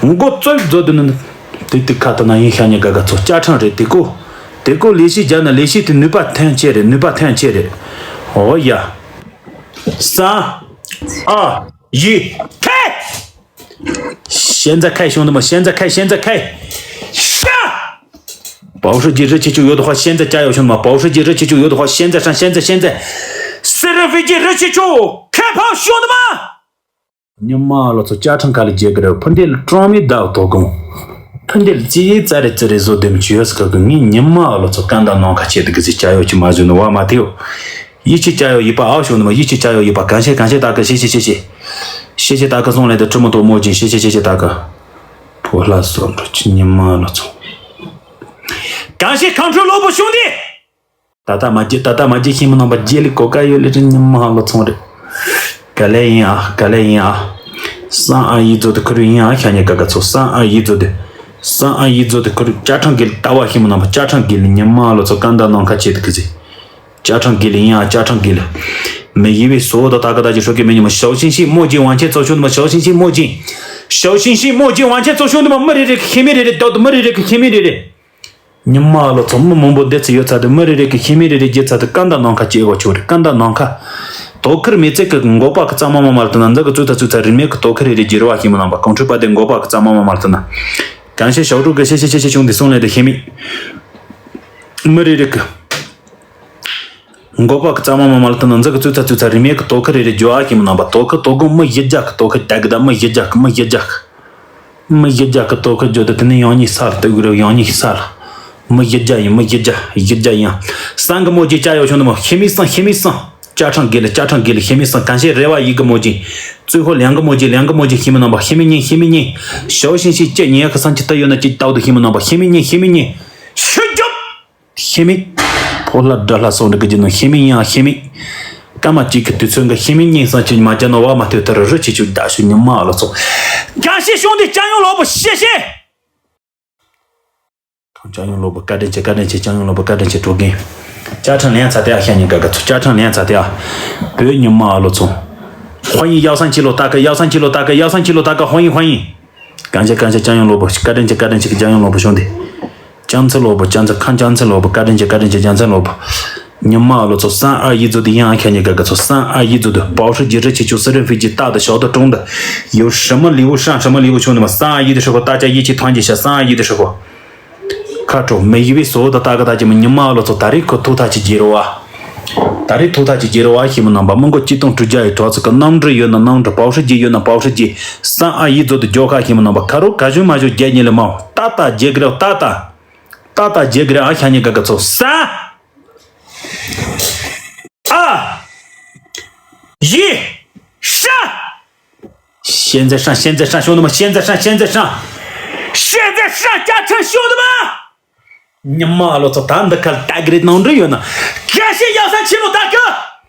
མགོ་བཙོས་བཟོ་དུ་ནི། དེ་དུས་ཁ་ཐུག་ན་ཡིན་ཤ་ཉེ་དགའ་དགའ་ཚོ་སྐྱ་ཕྲེང་རེད། དེ་ཀོ། དེ་ཀོ་ལས་བྱེད་རྒྱ་ན་ལས་བྱེད་དེ་ནུས་པ་ཐོན་ཆེ་རེད། ནུས་པ་ཐོན་ཆེ་རེད། ཨོ་ཡ། ས། ཨ། ཡི། ཐེ། ཤན་ཛ་ཁའི་བྱུང་དུ་མ། ཤན་ཛ་ཁའི། ཤན་ཛ་ཁའི། ཤ། པའོ་ཧྲི་ཇི་རི་ཆེ་ཆུ་ཡོད་དོ་ཧ། ཤན་ཛ་ཅ་ཡོ་བྱུང་དུ་མ། པའོ་ཧྲི་ཇི་རི་ཆེ་ཆུ་ཡོད་དོ་ཧ། ཤན་ཛ་ཧྲན། ཤན་ཛ། ཤན་ཛ། སི་རི་ཧྥི་ཇི་རི་ཆེ་ཆུ་ཁེ་ཕའོ་བྱུང་དུ་མ། ཉི་མ་ལོ་ཚོ་སྐྱ་ཕྲེང་ག་ལ་རྒྱལ་གི་རེད། ཕུ་འདི་ལ་ཀྲོང་མི་བདག་དོ་དགོང་། ཕུ་འདི་ལ་ཅི་ཡི་ཙ་རེ་ཙི་རེ་བཟོ་དེམ་ཅི་ཡོད་སི་ག་གི། ངས་ཉི་མ་ལོ་ཚོ་སྐད་མདའ་ནང་ཁ་བྱེད་དུ་གི་ཟི་ཅ་ཡོ་ཅི་མ་བཟོས་ནི་བ་མ་ཐེའོ། ཡིད་ཆེས་བྱ་ཡོ་ཡིད་པ་ཨའོ་ཞོ་ནི་མ། ཡིད་ཆེས་བྱ་ཡོ་ཡིད་པ་གང་ཤེས་གང་ཤེས་ད་གི་ཤེས་ཤེས་ཤེས་ཤེས། ཤེས་ཤེས་ད་གི་སོང་ལས་དུ་ཁྲི་མོ་དོ་མོ་ཅིན་ཤེས་ཤེས་ཤེས་ཤེས་ད་གི། ཕོ་ལྷ་སོ་འགྲོ་ཆི་ཉི་མ་ལོ་ཚོ། གང་ཤེས་གང་འཕྲོ་ལོ་པོ་ཤོང་དེ། ད་ལྟ་མ་བརྗེད། ད་ལྟ་མ་བརྗེད་ཤེས་མི་ནང་པ་རྗེས་ལི་གོ་ཀ་ཡོད་ལི་རི་ཉི་མ་ལོ་ཚོང་རེད། ག་ལེ་ཡིན་ཨ། ག་ལེ་ཡིན་ཨ། སང་ཨ་ཡིད་ཚོ་དུ་ཁུ་རུ་ཡིན་ཨ། ཤ་ཉེ་ག་ག་ཚོ་སང་ཨ་ཡིད་ཚོ་དུ། སང་ཨ་ཡིད་ཚོ་དུ་ཁུ་རུ་སྐྱ་ཕྲེང་གི་ལྟ་བ་ཤེས་མི་ནང་པ་སྐྱ་ཕྲེང་གི་ལི་ཉི་མ་ལོ་ཚོ་སྐད་མདའ་ནང་ཁ་བྱེད་དུ་གི་ཟི། སྐྱ་ཕྲེང་གི་ལི་ཡིན་ཨ། སྐྱ་ཕྲེང་གི་ལི། མི་ཡི་བའི་སོ་དོ་ད་ག་ད་ཅི་ཧྲོ་གི་མི་ཉི་མ་ཞའོ་ཤིང་ཤིང་མོ་ཅིན་ཝང་ཆེན་ཚོ་ཤོང་དུ་མ། ཞའོ་ཤིང་ཤིང་མོ་ཅིན། ཞའོ་ཤིང་ཤིང་མོ་ཅིན་ཝང་ཆེན་ཚོ་ཤོང་དུ་མ། མི་རེ་རེ་གི་ཤེས་མི་རེ་རེ་དོ་དོ་མི་རེ་རེ་གི་ཤེས་མི་རེ་རེ། ཉི་མ་ལོ་ཚོ་མི་མང་པོ་འདི་ཚོ་ཡོད་ཚ་དུ་མི་རེ་རེ་གི་ཤེས་མི་རེ་རེ་རྒྱུ་ཚ་དུ་སྐད་མདའ་ནང་ཁ་བྱེད་དགོས་ཆོག་རེད། སྐད་མདའ་ནང་ཁ། དོ་ཁུར་མི་ཚེ་གི་མགོ་པ་གི་གཙང་མ་མ་མ་ལ་དུ་ན་འཛག་གི་ཙུ་ཚ་ཙུ་ཚ་རིན་མེད་གི་དོ་ཁུར་རེ་རེ་རྒྱུ་ར་བ་ཤེས་མི་ནང་པ་གོང་ཁྲོས་པ་དེ་མགོ་པ་གི་གཙང་མ་མ་མ་ལ་དུ་ན། གང་ཤེས་ཞའོ་ཀྲུག་གི་ཤེས་ཤེས་ཤེས་ཤེས་བྱུང་དེ་སོང་ལས་དུ་ཤེས་མི། མི་རེ་རེ་གི། མགོ་པ་གི་གཙང་མ་མ་མ་ལ་དུ་ན་འཛག་གི་ཙུ་ཚ་ཙུ་ཚ་རིན་མེད་གི་དོ་ཁུར་རེ་རེ་རྒྱུ་བ་ཤེས་མི་ནང་པ་དོ་ཁུར་དོ་དགོང་མི་ཡི་རྒྱ་གི་དོ་ཁུར་ད་གི་ད་མི་ཡི་རྒྱ་གི་མི་ཡི་རྒྱ་གི། མི་ཡི་རྒྱ་གི་དོ་ཁུར་བརྗོད་དུ་དེ་ནི་ཡང་ཉིད་ས་ལ་ལྟོས་དགོས་རེད། ཡང་ཉིད་ས་ལ། མི་ཡི་རྒྱ་ཡིན། མི་ཡི་རྒྱ་ཡི་རྒྱ་ཡིན། སང་གི་མོ་རྗེ་ཅ་ཡོ་ཤོང་དུ་མོ་ཤེས་མི་སང་ཤེས་མི་སང་། ཅ་ཁྲང་གི་ལ་ཅ་ཁྲང་གི་ལ་ཤེས་མི་སང་གང་ཤེས་རེ་བ་ཡི་གི་མོ་རྗེ། ཙུ་ཧོ་ལིང་གི་མོ་རྗེ་ལིང་གི་མོ་རྗེ་ཤེས་མི་ནང་པ་ཤེས་མི་ཉིན་ཤེས་མི་ཉིན། ཞའོ་ཤིང་ཤིང་ཅེ་ཉེ་གི་སང་ཅི་ལྟ་ཡོད་ན་ཅི་ལྟ་བུ་དུ་ཤེས་མི་ནང་པ་ཤེས་མི་ཉིན་ཤེས་མི་ཉིན། ཤུ་རྒྱོབ། ཤེས་མི། ཕོ་ལྷ་དགྲ་ལྷ་སོགས་འདྲ་གི་རྒྱུ་ནོ་ཤེས་མི་ཡིན་ཡང་ཤེས་མི། སྐར་མ་གཅིག་གི་དུས་ཚོད་འགའ་ཤེས་མི་ཉིན་སང་ཅི་མ་རྒྱ་ནོ་བ་མ་ཐོས་ཐར་རི་ཆེ་ཆུ་ད་ཤུ་ཉི་མ་ལོ་ཚོ། གང་ཤེས་ཤོང་དེ་ཅ་ཡོང་ལོ་པོ་ཤེས་ཤེས། ཅ་ཡོང་ལོ་པོ་བཀའ་དྲིན་ཆེ། བཀའ་དྲིན་ཆེ། ཅ་ཡོང་ལོ་པོ་བཀའ་དྲིན་ཆེ། གྲོགས་རྒན། ཅ་ཁྲང་ལན་ཚ་དེ་ཨ་ཤ་ཉི་ག་ག་ཚོ་ཅ་ཁྲང་ལན་ཚ་དེ་ཨ། བོད་ཉི་མ་ཨ་ལོ་ཚོ། ཧོ་ཡིན་ཡའོ་སང་ཅི་ལོ་ཏ་ཀ་ཡའོ་སང་ཅི་ལོ་ཏ་ཀ་ཡའོ་སང་ཅི་ལོ་ཏ་ཀ་ཧོ་ཡིན་ཧོ་ཡིན། གང་ཆེ་གང་ཆེ་ཅ་ཡོང་ལོ་པོ་བཀའ་དྲིན་ཆེ། བཀའ་དྲིན་ཆེ་ཅ་ཡོང་ལོ་པོ་ཤོང་དེ། ཅང་ཚེ་ལོ་པོ་ཅང་ཚེ་ཁང་ཅང་ཚེ་ལོ་པོ་བཀའ་དྲིན་ཆེ། བཀའ་དྲིན་ཆེ་ཅང་ཚེ་ལོ་པོ། ཉི་མ་ཨ་ལོ་ཚོ་སང་ཨ་ཡི་ཛོ་དི་ཡང་ཨ་ཁྱ་ཉི་ག་ག་ཚོ་སང་ཨ་ཡི་ཛོ་དི་པའོ་ཧྲི་ཇི་རི་ཆེ་ཆུ་སི་རི་ཧྥི་ཇི་ཏ་དི་ཞོག་ཏི་ཀྲུང་དི་ཡོ་ཧྲི་མི་ལི་བུ་ཧྲང་ཧྲི་མི་ལི་བུ་ཆུང་དི་མ་སང་ཨ་ཡི་དི་ཧྲི་ཁོ་ཏ་ཅ་ཡི་ཆི་ཐང་ཅི་ཤ་སང་ཨ་ཡི་དི་ཧྲི་ཁོ། ཁ་དྲོ་མི་ཡི་བི་སོ་དི་ཏ་ག་ཏ་ཅི་མི་ཉི་མ་ཨ་ལོ་ཚོ་ད་རི་ཁོ་ཐུག་ཐ་ཅི་རྒྱེ་རོ་བ། ད་རི་ཐུག་ཐ་ཅི་རྒྱེ་རོ་བ་ཤི་མི་ནང་པ་མི་མགོ་ཅི་ཏོང་ཀྲུ་ཇ་ཡི་གྲོགས་ཚོ་གི་གནམ་གྲུ་ཡོད་ན་གནམ་གྲུ་པའོ་ཧྲི་ཇི་ཡོད་ན་པའོ་ཧྲི་ཇི་སང་ཨ་ཡི་ཛོ་དི་ཇོ་ཁ་ཤི་མི་ནང་པ་ཁ་རོ་ག་ཞུ་མ་ཞུ་རྒྱ་ཉི་ལི་མ་ཏ་ཏ་རྒྱེ་གི་རོ་ཏ་ཏ། ཏ་ཏ་རྒྱལ་གི་རེ་ཨ་ཤ་ཉེ་ག་ག་ཚོ་ས། ཨ། ཡི། ཤ། ཤན་ཛེ་ཧྲན། ཤན་ཛེ་ཧྲན་ཤོང་དུ་མ། ཤན་ཛེ་ཧྲན། ཤན་ཛེ་ཧྲན། ཤན་ཛེ་ཧྲན་བཅའ་ཁྲིམས་ཤོང་དུ་མ། ཉི་མ་ཨ་ལོ་ཚོ། ད་འདི་ཁ་ལ་ལྟ་གི་རེད། ནང་འགྲིག་ཡོད་ན། གལ་སྲིད་ཡག་ས་ཆེ་མོ་ད་གི།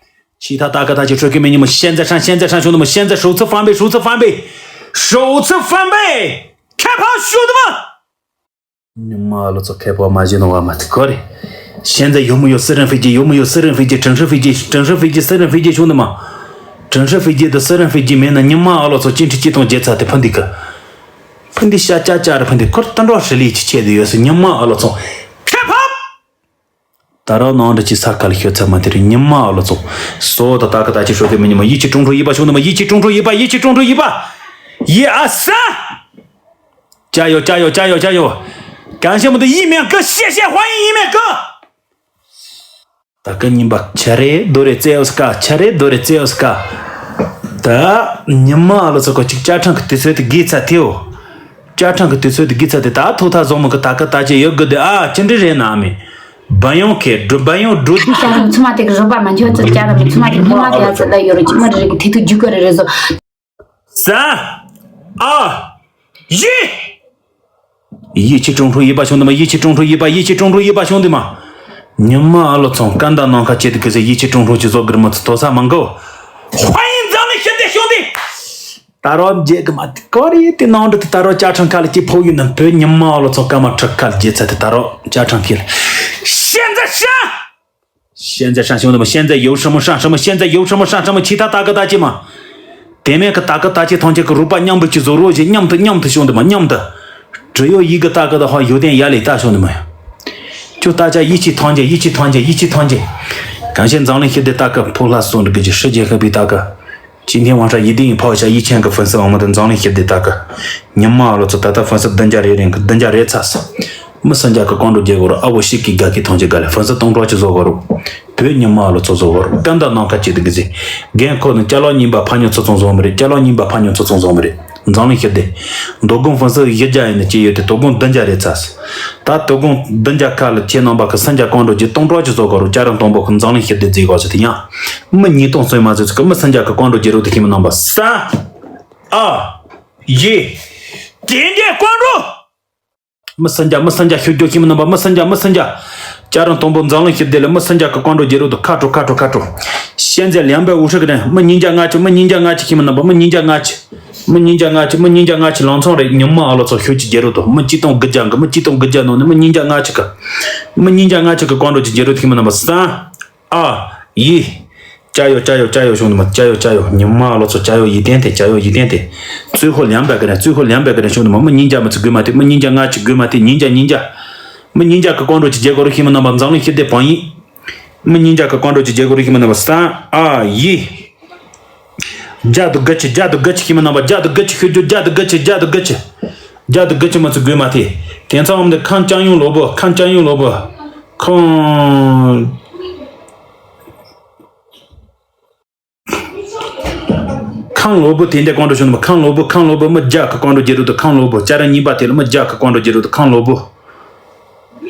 ཆི་ཐ་ད་གི་ད་ཅི་ཧྲོ་གི་མི་ཉི་མ། ཤན་ཛེ་ཧྲན། ཤན་ཛེ་ཧྲན་ཤོང་དུ་མ། ཤན་ཛེ་ཧྲོ་ཚི་ཧྥང་པེ། ཧྲོ་ཚི་ཧྥང་པེ། ཧྲོ་ཚི་ཧྥང་པེ། ཁྱད་པར་ཤོང་དུ་མ། ཉི་མ་ཨ་ལོ་ཚོ། ཁེ་ཕོ་མ་བྱེད་ནོ་བ་མ་ཐུག་གོ་རེ། ཤན་ཛེ་ཡོད་མོ་ཡོད། སི་རན་ཧྥེ་ཇེ་ཡོད་མོ་ཡོད། སི་རན་ཧྥེ་ཇེ། ཀྲིན་ཧྲི་ཧྥེ་ཇེ། ཀྲིན་ཧྲི་ཧྥེ་ཇེ། སི་རན་ཧྥེ་ཇེ་ཤོང་དུ་མ། ཀྲིན་ཧྲི་ཧྥེ་ཇེ་དང་སི་རན་ཧྥེ་ཇེ་མེད་ན་ཉི་མ་ཨ་ལོ་ཚོ། ཅི་འཕྲི་ཅི་ཐོང་རྒྱལ་ཚ་དེ་ཕན་འདི་གི། ཕན་འདི་ཤ་ཅག་ཅག་རེ་ཕན་འདི་ཁོར་ཏན་རོ་ཧྲི་ལི་ཅི་ཆེད་དུ་ཡོད་སི། ཉི་མ་ཨ་ལོ་ཚོ། ཁེ་ཕོ། ད་རོ་ནང་འདྲ་ཅི་ས་ཁ་ལ་ཤོད་ཚ་མ་དེ་རེ། ཉི་མ་ཨ་ལོ་ཚོ། སོ་ད་ད་གི་ད་ཅི་ཧྲོ་གི་མི་ཉི་མ། ཡི་ཆི་ཀྲུང་ཀྲུང་ཡི་པ་ཤོང་དུ་མ། ཡི་ཆི་ཀྲུང་ཀྲུང་ཡི་པ། ཡི་ཆི་ཀྲུང་ཀྲུང་ཡི་པ། ཡི་ཨ་ས། ཅ་ཡོ་ཅ་ཡོ་ཅ་ཡོ་ཅ་ཡོ། གང་ཤེས་མི་འདུག་ཡིན་མེད་གི། ཤེས་ཤེས་དཔའ་ཡིན་ཡིན་མེད་གི། ད་གི་ཉིན་པ་ཆ་རེ་རྡོ་རེ་རྩེ་ཡོ་སི་ཀ། ཆ་རེ་རྡོ་རེ་རྩེ་ཡོ་སི་ཀ། ད་ཉི་མ་ཨ་ལོ་ཚོ་ཁོ་ཅིག་བཅའ་ཁྲིམས་གི་དུས་ཚོད་དེ་དགེ་ཚ་ཐེའོ། བཅའ་ཁྲིམས་གི་དུས་ཚོད་དེ་དགེ་ཚ་དེ། ད་ཐོག་ཐག་བཟོ་མི་གི་ད་གི་ད་ཅི་ཡོད་གི་དེ། ཨ་ཅི་འདྲི་རེད་ན་མི། བ་ཡོང་ཁེ་འགྲོ། བ་ཡོང་འགྲོ་དུས་ཤ་རུ་ཚུ་མ་དེ་གི་རོ་པ་མ་འཁྱོད་ཚུ་ཅ་ར་མི་ཚུ་མ་དེ་ཉི་མ་དེ་ཨ་ཚུ་ལ་ཡོད་རུ་ཅི་མ་རེ་གི་དེ་དུ་རྒྱུ་ག་རེ་རེ་བཟོ། ས། ཨ། ཡི། ཡི་ཆི་ཀྲུང་ཀྲུང་ཡི་པ་ཤོང་དུ་མ། ཡི་ཆི་ཀྲུང་ཀྲུང་ཡི་པ། ཡི་ཆི་ཀྲུང་ཀྲུང་ཡི་པ་ཤོང་དུ་མ། ཉི་མ་ཨ་ལོ་ཚོང་ཀན་ད་ནང་ཁ་ཆེ་དུ་གི་ཟེ། ཡི་ཆི་ཀྲུང་ཀྲུང་ཅི་བཟོ་གི་རེ་མ་ཚུ་དོ་ས་མང་གོ། ཧ་ཡིན་འཛམ་གླིང་ཤི་དེ་ཤོང་དུ། ད་རོ་མཇལ་གི་མ་དེ་གོ་རེ་དེ་ནང་འདྲ་དེ། ད་རོ་བཅའ་ཁྲིམས་ཁ་ལ་ཅི་ཕོག་ཡོད་ན་བོད་ཉི་མ་ཨ་ལོ་ཚོ་སྐར་མ་ཁྲི་ཁ་ལ་རྒྱལ་ཚ་དེ། ད་རོ་བཅའ་ཁྲིམས་ཁེ་ལ། ཤན་ཛེ་ཧྲན། ཤན་ཛེ་ཧྲན་ཤོང་དུ་མ། ཤན་ཛེ་ཡོ་ཧྲི་མོ་ཧྲན་ཧྲི་མོ། ཤན་ཛེ་ཡོ་ཧྲི་མོ་ཧྲན་ཧྲི་མོ། ཆི་ཐ་ད་གི་ད་ཅི་མ། དེ་མེད་གི་ད་གི་ད་ཅི་ཐང་ཅིག་གི་རུ་པ་མཉམ་པོ་ཅི་བཟོ་རོ་ཞེ། མཉམ་དུ་མཉམ་དུ་ཤོང་དུ་མ། མཉམ་དུ། བྲི་ཡོ་ཡི་གི་ད་གི་ད་ཧ་ཡོ་དན་ཡ་ལི་ད་ཤོང་དུ་མ། ཁྱོད་ད་ཅ་ཡི་ཆི་ཐང་ཅེ། ཡི་ཆི་ཐང་ཅེ། ཡི་ཆི་ཐང་ཅེ། གང་ཤེས་འཛམ་གླིང་ཤི་དེ་ད་གི་ཕོ་ལྷ་སོང་འདྲི་གི་ཅི་ཧྲི་རྒྱལ་ཁབ་པའི་ད་གི། ཅི་ཐེན་ཝང་ཧྲ་ཡི་དིང་ཕའོ་ཤ་ཡི་ཆེན་གི་ཧྥུན་སི་འོ་མ་དེ་འཛམ་གླིང་ཤི་དེ་ད་གི། ཉི་མ་ཨ་ལོ་ཚོ། ད་ལྟ་ཧྥུན་སི་བདུན་བརྒྱ་རེ་རིང་གི་བདུན་བརྒྱ་རེ་ཚ་སི། མི་སུམ་བརྒྱ་གི་ཀོང་ཀྲོ་རྒྱལ་གོ་རུ། ཨ་བོ་ཤི་ཀི་ག་ཀི་ཐོང་ཅེ་ག་ལེ། ཧྥུན་སི་སྟོང་ཀྲོ་ཅི་བཟོ་གོ་རུ། བོད་ཉི་མ་ཨ་ལོ་ཚོ་བཟོ་གོ་རུ། ཀན་ད་ནང་ཁ་ཅི་དེ་གི་ཟེ། རྒན་ཁོ་ནི་ཅ་ལོ་ཉིན་པ་ཕ་ཉོ་ཚོ་ཚོང་བཟོ་མི་རེད། ཅ་ལོ་ཉིན་པ་ཕ་ཉོ་ཚོ་ཚོང་བཟོ་མི་རེད། འཛམ་གླིང་ཤི་དེ། དོ་དགོང་ཧྥུན་སི་བཞི་བརྒྱ་ཡིན་ནི་ཅི་ཡོད་དེ། དོ་དགོང་བདུན་བརྒྱ་རེ་ཚ་སི། ད་དོ་དགོང་བདུན་བརྒྱ་ཁ་ལ་ཁྱེད་རྣམ་པ་གི་སུམ་བརྒྱ་ཀོང་ཀྲོ་རྒྱལ་སྟོང་ཀྲོ་ཅི་བཟོ་གོ་རུ། ཅ་ར་མཐོན་པོ་གི་འཛམ་གླིང་ཤི་དེ་ཟེ་གོ་ཅི་དེ་ཡང་། མི་ཉིས་སྟོང་སོན་མ་ཟེ་ཚུ་གི་མི་སུམ་བརྒྱ་གི་ཀོང་ཀྲོ་རྒྱལ་རུ་དེ་ཁྱིམ་རྣམ་པ་ས། ཨ། ཡེ། དེ་འདྲའི་ཀོང་ཀྲོ། མི་སུམ་བརྒྱ། མི་སུམ་བརྒྱ་ཤོད་རྒྱུ་ཁྱིམ་རྣམ་པ། མི་སུམ་བརྒྱ། མི་སུམ་བརྒྱ། ཅ་ར་མཐོན་པོ་འཛམ་གླིང་ཤི་དེ་ལ་མི་སུམ་བརྒྱ་གི་ཀོང་ཀྲོ་རྒྱལ་རུ་དེ་ཁ་ཀྲོ་ཁ་ཀྲོ་ཁ་ཀྲོ། ཤན་ཛེ་ལིང་པའི་འུ་ཧྲི་གི་དྲན། མི་ཉིས་བརྒྱ་ལྔ་བཅུ། མི་ཉིས་བརྒྱ་ལྔ་བཅུ་ཁྱིམ་རྣམ་པ། མི་ཉིས་བརྒྱ་ལྔ་བཅུ། མི་ཉིས་བརྒྱ་ལྔ་བཅུ། མི་ཉིས་བརྒྱ་ལྔ་བཅུ་ལང་ཚོ་རེད། ཉི་མ་ཨ་ལོ་ཚོ་ཤོད་ཅི་རྒྱལ་རུ་དེ། མི་གཅིག་སྟོང་དགུ་བརྒྱ་གི། མི་གཅིག་སྟོང་དགུ་བརྒྱ་ནང་ནས་མི་ཉིས་བརྒྱ་ལྔ་བཅུ་གི། མི་ཉིས་བརྒྱ་ལྔ་བཅུ་གི་ཀོང་ཀྲོ་ཅི་རྒྱལ་རུ་དེ་ཁྱིམ་རྣམ་པ་ས། ཨ། ཡི། ཅ་ཡོ་ཅ་ཡོ་ཅ་ཡོ་ཤོང་དུ་མ། ཅ་ཡོ་ཅ་ཡོ། ཉི་མ་ཨ་ལོ་ཚོ། ཅ་ཡོ་ཡི་དན་དེ། ཅ་ཡོ་ཡི་དན་དེ། ཙུའི་ཧོ་ལིང་པའི་གི་དྲན། ཙུའི་ཧོ་ལིང་པའི་གི་དྲན་ཤོང་དུ་མ། མི་ཉིས་བརྒྱ་མི་ཚུ་དགོས་མ་དེ། མི་ཉིས་བརྒྱ་ལྔ་བཅུ་དགོས་མ་དེ། ཉིས་བརྒྱ་ཉིས་བརྒྱ། མི་ཉིས་བརྒྱ་གི་ཀོང་ཀྲོ་ཅི་རྒྱལ་གོ་རུ་ཁྱིམ་རྣམ་པ། འཛམ་གླིང་ཤི་དེ་བང་ཡིན། མི་ཉིས་བརྒྱ་གི་ཀོང་ཀྲོ་ཅི་རྒྱལ་གོ་རུ་ཁྱིམ་རྣམ་པ་ས། ཨ། ཡི། བརྒྱ་དང་དགུ་བཅུ། བརྒྱ་དང་དགུ་བཅུ་ཁྱིམ་རྣམ་པ། བརྒྱ་དང་དགུ་བཅུ་ཤོད་རྒྱུ། བརྒྱ་དང་དགུ་བཅུ། བརྒྱ་དང་དགུ་བཅུ། བརྒྱ་དང་དགུ་བཅུ་མི་ཚུ་དགོས་མ་དེ། དེང་སང་འོམ་དེ་ཁང་ཅང་ཡོང་ལོ་བོ། ཁང་ཅང་ཡོང་ལོ་བོ། ཁང་། ཁང་ལོ་བོ་དེ་འདྲའི་ཀོང་ཀྲོ་ཤོང་དུ་མ། ཁང་ལོ་བོ། ཁང་ལོ་བོ་མི་བརྒྱ་གི་ཀོང་ཀྲོ་རྒྱལ་རུ་དེ། ཁང་ལོ་བོ། ཅ་ར་གཉིས་པ་དེ་ལ་མི་བརྒྱ་གི་ཀོང་ཀྲོ་རྒྱལ་རུ་དེ། ཁང་ལོ་བོ།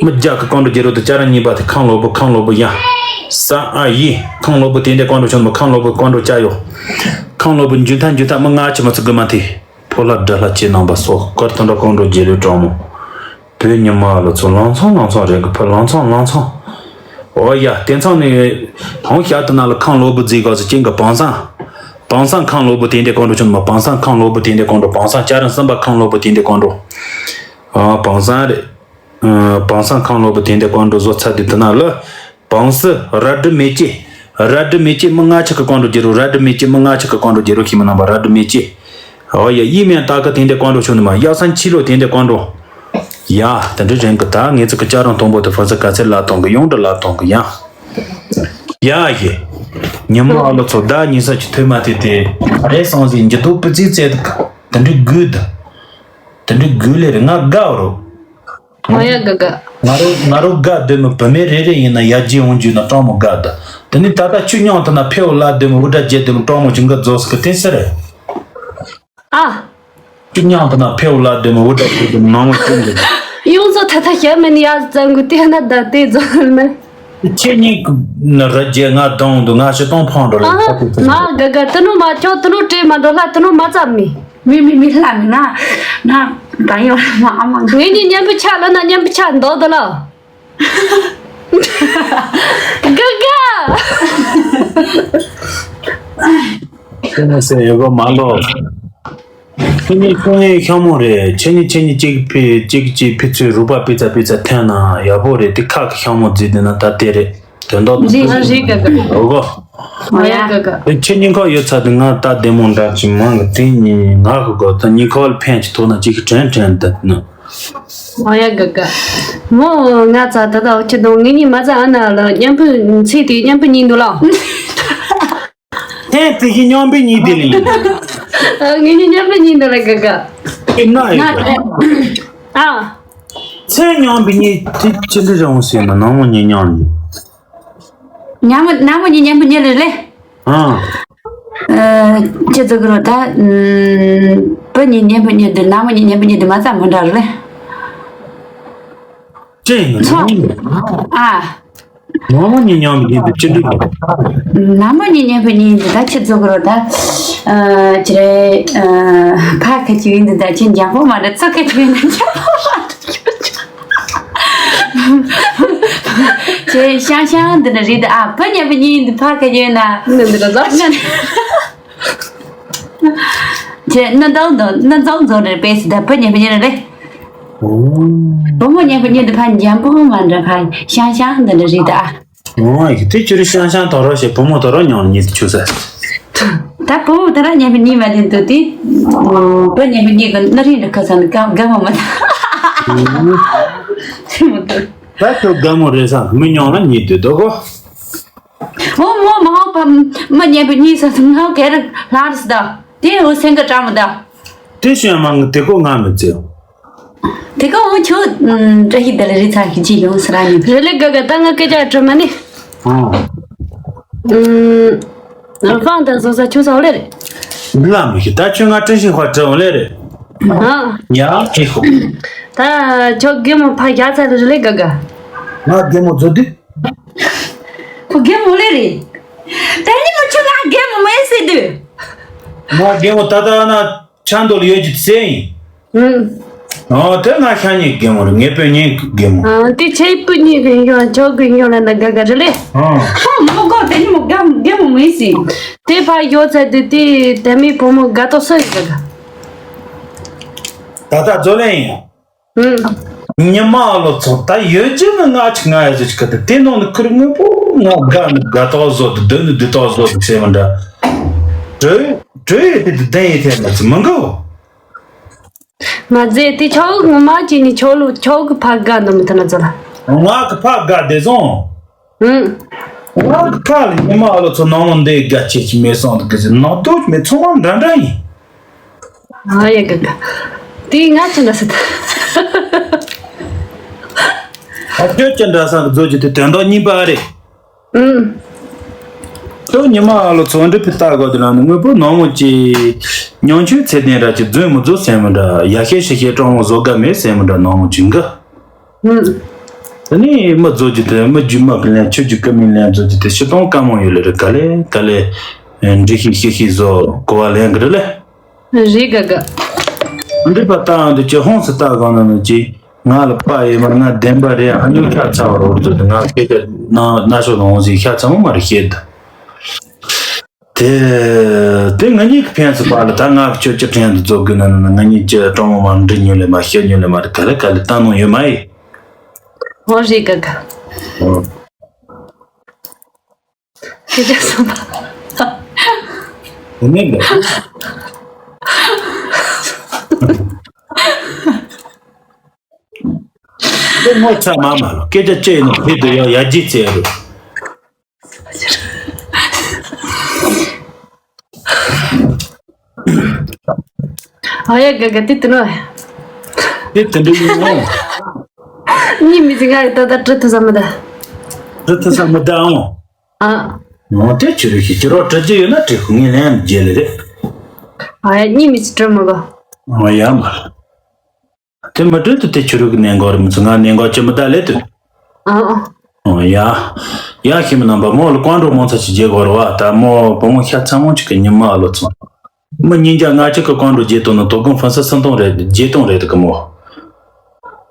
མི་བརྒྱ་གི་ཀོང་ཀྲོ་རྒྱལ་རུ་དེ། ཅ་ར་གཉིས་པ་དེ། ཁང་ལོ་བོ། ཁང་ལོ་བོ་ཡ། ས། ཨ། ཡི། ཁང་ལོ་བོ་དེ་འདྲའི་ཀོང་ཀྲོ་ཤོང་དུ་མ། ཁང་ལོ་བོ་ཀོང་ཀྲོ་ཅ་ཡོ། ཁང་ལོ་བོ་འཇུ་ཐ་འཇུ་ཐ་མི་ལྔ་བཅུ་མི་ཚུ་དགོས་མ་དེ། ཕོ་ལྷ་དགྲ་ལྷ་ཁྱེད་རྣམ་པ་སོགས་སྐར་ཐོན་འདྲ་ཀོང་ཀྲོ་རྒྱལ་རུ་དྲང་མོ། བོད་ཉི་མ་ལོ་ཚོ་ལང་ཚང་ལང་ཚང་རེད་གི། ཕ་ལང་ཚང་ལང་ཚང་། ཨོ་ཡ། དེང་སང་ནི་ལྷང་ཤ་དུ་ན་ལ་ཁང་ལོ་བུ་རྫིག་ག་ཚོ་ཅན་གི་བང་སང་། བང་སང་ཁང་ལོ་བུ་དེ་འདྲའི་ཀོང་ཀྲོ་ཆུང་མ། བང་སང་ཁང་ལོ་བུ་དེ་འདྲའི་ཀོང་ཀྲོ། བང་སང་ཅ་ར་གསུམ་པ་ཁང་ལོ་བུ་དེ་འདྲའི་ཀོང་ཀྲོ། ཨ། བང་སང་རེད། ཨ། བང་སང་ཁང་ལོ་བུ་དེ་འདྲའི་ཀོང་ཀྲོ་བཟོ་ཚར་དུས་དུ་ན་ལ། བང་སི་རལ་གྲི་མེ་ལྕེ། རལ་གྲི་མེ་ལྕེ་མི་ལྔ་བཅུ་གི་ཀོང་ཀྲོ་རྒྱལ་རུ། རལ་གྲི་མེ་ལྕེ་མི་ལྔ་བཅུ་གི་ཀོང་ཀྲོ་རྒྱལ་རུ་ཁྱིམ་མི་རྣམ་པ། རལ་གྲི་མེ་ལྕེ། ཨོ་ཡ། ཡིན་མིན་ད་གི་དེ་འདྲའི་ཀོང་ཀྲོ་ཆུང་དུ་མ། ཡག་སང་ཕྱི་ལོ་དེ་འདྲའི་ཀོང་ཀྲོ། ཡ། དེ་འདྲ་རིང་གི་ད་ངེད་ཚོ་གི་ཅ་རང་དང་པོ་དེ་ཧྥ་ས་ག་ཚད་ལ་གཏོང་གི་ཡོང་འདྲ་ལ་གཏོང་གི་ཡ། ཡ་ཡེ། ཉི་མ་ཨ་ལོ་ཚོ་ད་ཉིན་ས་ཅི་ཐོས་མ་དེ་དེ་རེད་སང་ཟིན་འཇི་དུ་པི་ཙི་ཙེ་དེ་འདྲའི་དགོས་ད། དེ་འདྲའི་དགོས་ལེ་རེད། ང་དགའ་རོ། ཨོ་ཡ་དགའ་དགའ། ང་རོ་ང་རོ་དགའ་སྡོད་མི་བུད་མེད་རེ་རེ་ཡིན་ན་ཡར་རྒྱས་འོང་རྒྱུ་ན་སྤྲང་མོ་དགའ་ད། དེ་ནི་ད་ལྟ་ཆུ་མཉམ་དུ་ན་ཕེའུ་ལ་སྡོད་མི་འུ་སྒྲ་བརྗེད་སྡོད་མི་སྤྲང་མོ་ཅིག་འགའ་རྫོགས་སི་གི་དེ་སི་རེད། ཨ། ཆུ་མཉམ་དུ་ན་ཕེའུ་ལ་སྡོད་མི་འུ་སྒྲ་བརྗེད་སྡོད་མི་ནང་མོ་ཅིག་འདུག་ཡོངས་རྫོགས་ཐ་ཐ་ཤ་མིན་ཡ་ཙང་གུ་དེ་ན་ད་དེ་རྫོགས་མེད། ཁྱེད་གཉིས་ཀྱི་རི་རྒྱལ་ང་སྡང་འདུག་ང་ཞི་སྟོང་ཕང་འགྲོ་ལ་ཨ། ང་དགའ་དགའ་དེ་ནོ་མ་ཅོག་དེ་ནོ་བྲེ་མ་འགྲོ་ལ་དེ་ནོ་མ་ཙམ་མི། མི་མི་མི་ལ་མི་ན་ན་ད་ཡོད་མ་ཨ་མ་ང་། ངེད་གཉིས་མཉམ་པོ་ཆགས་ལ་ན་མཉམ་པོ་ཆགས་འདུག་དོ་ལ། ག་ག་ཁྱེད་ནས་ཟེར་ཡོད་གོ་མ་ལོ། ཁྱེད་གཉིས་ཁྱེད་གཉིས་ཤ་མོ་རེད། ཁྱེད་གཉིས་ཁྱེད་གཉིས་གཅིག་ཕི་གཅིག་གཅིག་ཕི་ཚོས་རུ་པ་པི་ཙ་པི་ཙ་འཐེན་ན་ཡག་པོ་རེད། དེ་ཁག་གི་ཤ་མོ་བརྫིས་བསྡད་ན་ད་དེ་རེད། དོན་དག་རེད་རེད་ག་ག་འོ་གོ། ཨོ་ཡ་ག་ག་དེ་ཁྱེད་གཉིས་ཁ་ཡོད་ཚ་དེ་ང་ད་བདེ་མོ་འདྲ་ཅིག་མང་གི་དེ་གཉིས་ང་གི་གོ་ད་གཉིས་ཁ་ལ་ཕན་ཅིག་ཐོགས་ན་གཅིག་གི་དྲན་དྲན་དེ་ནི། ཨོ་ཡ་ག་ག་མོ་ང་ཚ་ད་ད་འོ་ཁྱེད་དང་ངེད་གཉིས་མ་ཚ་ཨ་ན་ལ་མཉམ་པོ་ཚེ་དེ་མཉམ་པོ་གཉིད་འདུག་ལ། ཐེངས་དེ་བཞིན་མཉམ་པའི་གཉིད་དེ་ལ་ཡིན། ངེད་གཉིས་མཉམ་པའི་གཉིད་འདུག་ལ་ག་ག་ཨེ་ན་ཡོད་ང་གི་ཨ། ཚེ་མཉམ་པའི་གཉིད་དེ་ཅི་འདྲ་རང་ཟེར་ན་ནང་མོ་གཉིད་མཉམ་ཡིན། ཉམ་ནམ་མོ་གཉིད་མཉམ་པའི་གཉིད་ལ་ལེ། ཨ། ཁྱེད་ཚོ་གི་རོ་ད། བུ་གཉིད་མཉམ་པའི་གཉིད་དུ་ནམ་མོ་གཉིད་མཉམ་པའི་གཉིད་དུ་མ་ཙམ་མི་འདྲ་རེད་ལེ། ཅི་ཡིན་ཚོ། ཨ། ནང་མོ་གཉིད་མཉམ་པའི་གཉིད་དུ་ཅི་འདྲ་རེད། ནམ་མོ་གཉིད་མཉམ་པའི་གཉིད་དུ་ད་ཁྱེད་ཚོ་གི་རོ་ད། ཅི་རེད། ཕ་ཁ་ཅིག་ཡིན་དུ་ད་ཁྱེད་འཇམ་པོ་མ་རེད། ཚོ་ཁ་ཅིག་ཡིན་དུ་འཇམ་པོ་མ་རེད། ཁྱེད་ཤང་ཤང་འདི་འདྲ་རེད་ཨ། བུ་མཉམ་པོ་གཉིས་འདི་ཕར་ག་ཡོད་ན། ནི་འདི་འདྲ་ཟ། ཁྱེད་སྣ་ཚོགས་འདི་སྣ་ཚོགས་འཛོམས་རེད་པས་སི་ད་བུ་མཉམ་པོ་གཉིས་རེད། བུ་མོ་མཉམ་པོ་གཉིས་འདི་ཕར་འཇམ་པོ་མ་འདྲ་ཕར་ཤང་ཤང་འདི་འདྲ་རེད་ཨ། ཨོ་ཡིག་དེ་ཁྱོད་ཤང་ཤང་དོ་རོ་ཞེས་བུ་མོ་དོ་རོ་མཉམ་གཉིས་དུ་ཆུག་ས། ད་བུ་མོ་དོ་རོ་མཉམ་པོ་གཉིས་མ་ལེན་དུ་དེ། བུ་མཉམ་པོ་གཉིས་ཀྱི་སྣ་རིང་རུ་ཁ་ཚང་ནི་ག་ག་མ་མ་ད། ད་ཁྱོད་དགའ་མོ་རེད་ས་མི་ཉོང་ལ་གཉིས་དུ་དོ་གོ། ཨོ་མོ་མ་ཧོ་ཕ་མ་མཉམ་པོ་གཉིས་ས་ང་གེ་རུ་ལྷ་རུ་སི་ད་དེ་འོ་སེང་ག་བཀྲ་མོ་ད། དེ་ཤོད་མ་ངི་དེ་གོ་ང་མི་བརྩི། དེ་ག་འོ་ཁྱོད་བཀྲ་ཤིས་བདེ་ལེགས་རེད་ཚ་གི་ཅི་ཡོང་ས་ར་ཉིན། རེད་ལེ་ག་ག་ད་ང་སྐད་ཆ་དྲི་མ་ནི། ཨང་། ཨུམ། རང་དང་བཟོ་ས་ཁྱོད་ས་འོ་ལེ་རེད། འདི་ལ་མི་ཤེས་ད་ཁྱོད་ང་བཀྲ་ཤིས་ཧོ་དྲི་འོ་ལེ་རེད། ཨ། ཡ་ཧེ་ཧོ། ད་ཁྱོད་རྒན་མོ་ཕ་རྒྱ་ཚ་རེད་ལེ་ག་ག་ང་རྒན་མོ་བཟོ་དུས། ཁོ་རྒན་མོ་ལེ་རེད། ད་ནི་མ་ཁྱོད་ང་རྒན་མོ་མེད་ཟེར་དུས། ང་རྒན་མོ་ད་ལྟ་ན་ཆང་དོ་ལ་ཡོད་ཀྱི་ཟེར་ཡིན། ཨང་། ཨོ་དེ་ང་ཤ་ཉེ་རྒན་མོ་རེད། ངའི་སྤུན་ཉེ་རྒན་མོ། ཨང་། དེ་ཁྱེད་སྤུན་ཉེ་གི་ཡོང་ཁྱོད་གི་ཡོང་ལ་ན་དགའ་དགའ་རེད་ལེ། ཨང་། ཧ་མོ་གོ་དེ་ནི་མོ་རྒན་རྒན་མོ་མེད་ཟིན། དེ་ཕ་ཡོད་ཚད་དེ་དེ་དེ་མི་བུ་མོ་དགའ་ཏོག་སོ་ཡི་དགའ་དགའ། ད་ལྟ་རྫོགས་ལེན་ཡིན། ཨང་། ཉི་མ་ཨ་ལོ་ཚོ་ད་ཡོད་ཀྱི་ནི་ང་ཅིག་ང་ཡ་ཟོ་ཅིག་གི་དེ་ནང་ནི་ཁུར་དངོས་པོ་ང་དགའ་ནི་དགའ་ཏོག་བཟོ་དུ་སྡོད་ནི་སྡོད་ཏོག་བཟོ་དུ་ཟེར་མི་འདྲ། གྲོས་གྲོས་ཡོད་དེ་དུ་ལྡན་ཡོད་དེ་ང་ཚོ་མི་འགའ། མ་ཟད་དེ་ཆོག་ངོ་མ་ཅི་ནི་ཆོག་ལུ་ཆོག་གི་ཕ་དགའ་འདུག་མི་ཐུབ་ན་ཚོ་ལ། ང་གི་ཕ་དགའ་བདེ་སོང་། ཨང་། ང་གི་ཕ་ལ་ཉི་མ་ཨ་ལོ་ཚོ་ནང་ལོ་འདི་དགའ་ཆེ་ཅི་མེད་སོང་འདུག་གི་ཟེར་ནང་དུ་མེད་ཚོང་བ་འདྲ་འདྲ་ཡིན། ཨ་ཡ་དགའ་དགའ། དེ་ང་ཅི་འདྲ་ཟེར་ད། ཨ་ཁྱོད་ཅི་འདྲ་ས་གི་མཛོད་ཀྱི་དེ་དོན་དག་གཉིས་པ་རེད། ཨུམ། ཁྱོད་ཉི་མ་ཨ་ལོ་ཚོ་འདྲི་ཕི་ལྟ་དགོས་དེ་ལ་ནི་དངོས་པོ་ནང་མོ་ཅི། ཉང་ཆུའི་ཚེ་བརྟན་ར་ཅི་རྫུན་མི་རྫུ་ཟེར་མི་འདྲ་ཡ་ཤེ་ཤེ་ཤེ་སྤྲང་མོ་བཟོ་དགའ་མེད་ཟེར་མི་འདྲ་ནང་མོ་ཅི་འགའ། ཨུམ། དེ་ནི་མི་རྫོ་རྒྱུ་དེ་མི་རྒྱུ་མ་ཕི་ལན་ཆུ་རྒྱུ་ཀི་མི་ལན་རྫོ་རྒྱུ་དེ་ཤི་སྟོང་དཀའ་མོ་ཡོད་ལེ་རེད་ག་ལེ་ག་ལེ། འདྲི་ཤི་ཤི་ཤི་བཟོ་གོ་བ་ལེན་གི་རེད་ལེ། རེད་ག་ག་འདི་པ་ལྟ་འདི་ཅི་ཧོང་སི་ལྟ་གང་ན་ནི་ཅི། ང་ལ་པ་ཡེ་མར་ང་བདེན་པ་རེད། ཨ་ཉོ་ཤ་ཚ་བ་རོ་རྫོ་དེ་ང་སྐད་ཆ་ན་ན་ཤོ་ལ་ཧོང་སི་ཤ་ཚ་མོ་མ་རེད་ཤེད་དུ། དེ་དེ་ང་གཉིས་ཀྱི་ཕན་ཚུན་བར་ལ་ད་ང་གི་ཁྱོད་ཀྱི་བྲན་དུ་རྫོགས་དགོས་ན་ནི་ང་གཉིས་ཀྱི་སྤྲང་མོ་མ་འདྲི་ཉོ་ལེ་མ་ཤེད་ཉོ་ལེ་མ་རེད་ག་ལེ་ག་ལེ་ལྟ་ནོ་ཡོད་མ་ཡིན། ཧོ་རེད་ག་ག་ཨོ། ཁྱེད་ཅག་སོང་པ། དེ་ནས་འདི། དེ་ངོ་ཚ་མ་མ་ལོ་སྐད་ཆ་ཅི་ཡིན་ནོ་ཕེ་དུ་ཡོ་ཡ་ཇི་ཙེ་རུ། ཨ་ཡ་ག་ག་དེ་དེ་ནོ། དེ་དེ་འདྲ་ཡིན་ནོ། གཉིས་མི་ཚེ་ང་ཡི་ད་ལྟ་འབྲི་ཐུབ་ས་མི་ད། འབྲི་ཐུབ་ས་མི་ད་ཨང་། ཨ། ངོ་དེ་ཆུ་རུ་ཞིག་ཅི་རོ་འབྲི་རྒྱུ་ཡོད་ན་འབྲི་ཁུ་ངས་ལན་རྒྱལ་ལེ་རེད། ཨ་ཡ་གཉིས་མི་ཚེ་འབྲི་མི་གོ། ཨ་ཡ་མ། དེ་མི་འབྲི་དུ་དེ་ཆུ་རུ་གི་ནན་གོ་རེ་མི་ཚོ་ང་ནན་གོ་ཅི་མི་ད་ལེ་དུ། ཨ་ཨ། ཨོ་ཡ། ཡ་ཤི་མི་རྣམ་པ་མོ་ལ་ཀོང་འགྲོ་མོ་ཚ་ཅི་རྒྱལ་གོ་རེ་བ་ད་མོ་བུ་མོ་ཤ་ཚ་མོ་ཅིག་གི་ཉི་མ་ཨ་ལོ་ཚོ། མི་ཉིས་བརྒྱ་ལྔ་བཅུ་གི་ཀོང་ཀྲོ་བརྗེ་བཏང་ན་དོ་དགོང་ཕུན་སུམ་ཚོགས་སྟོང་རེད། བརྗེ་སྟོང་རེད་གི་མོ།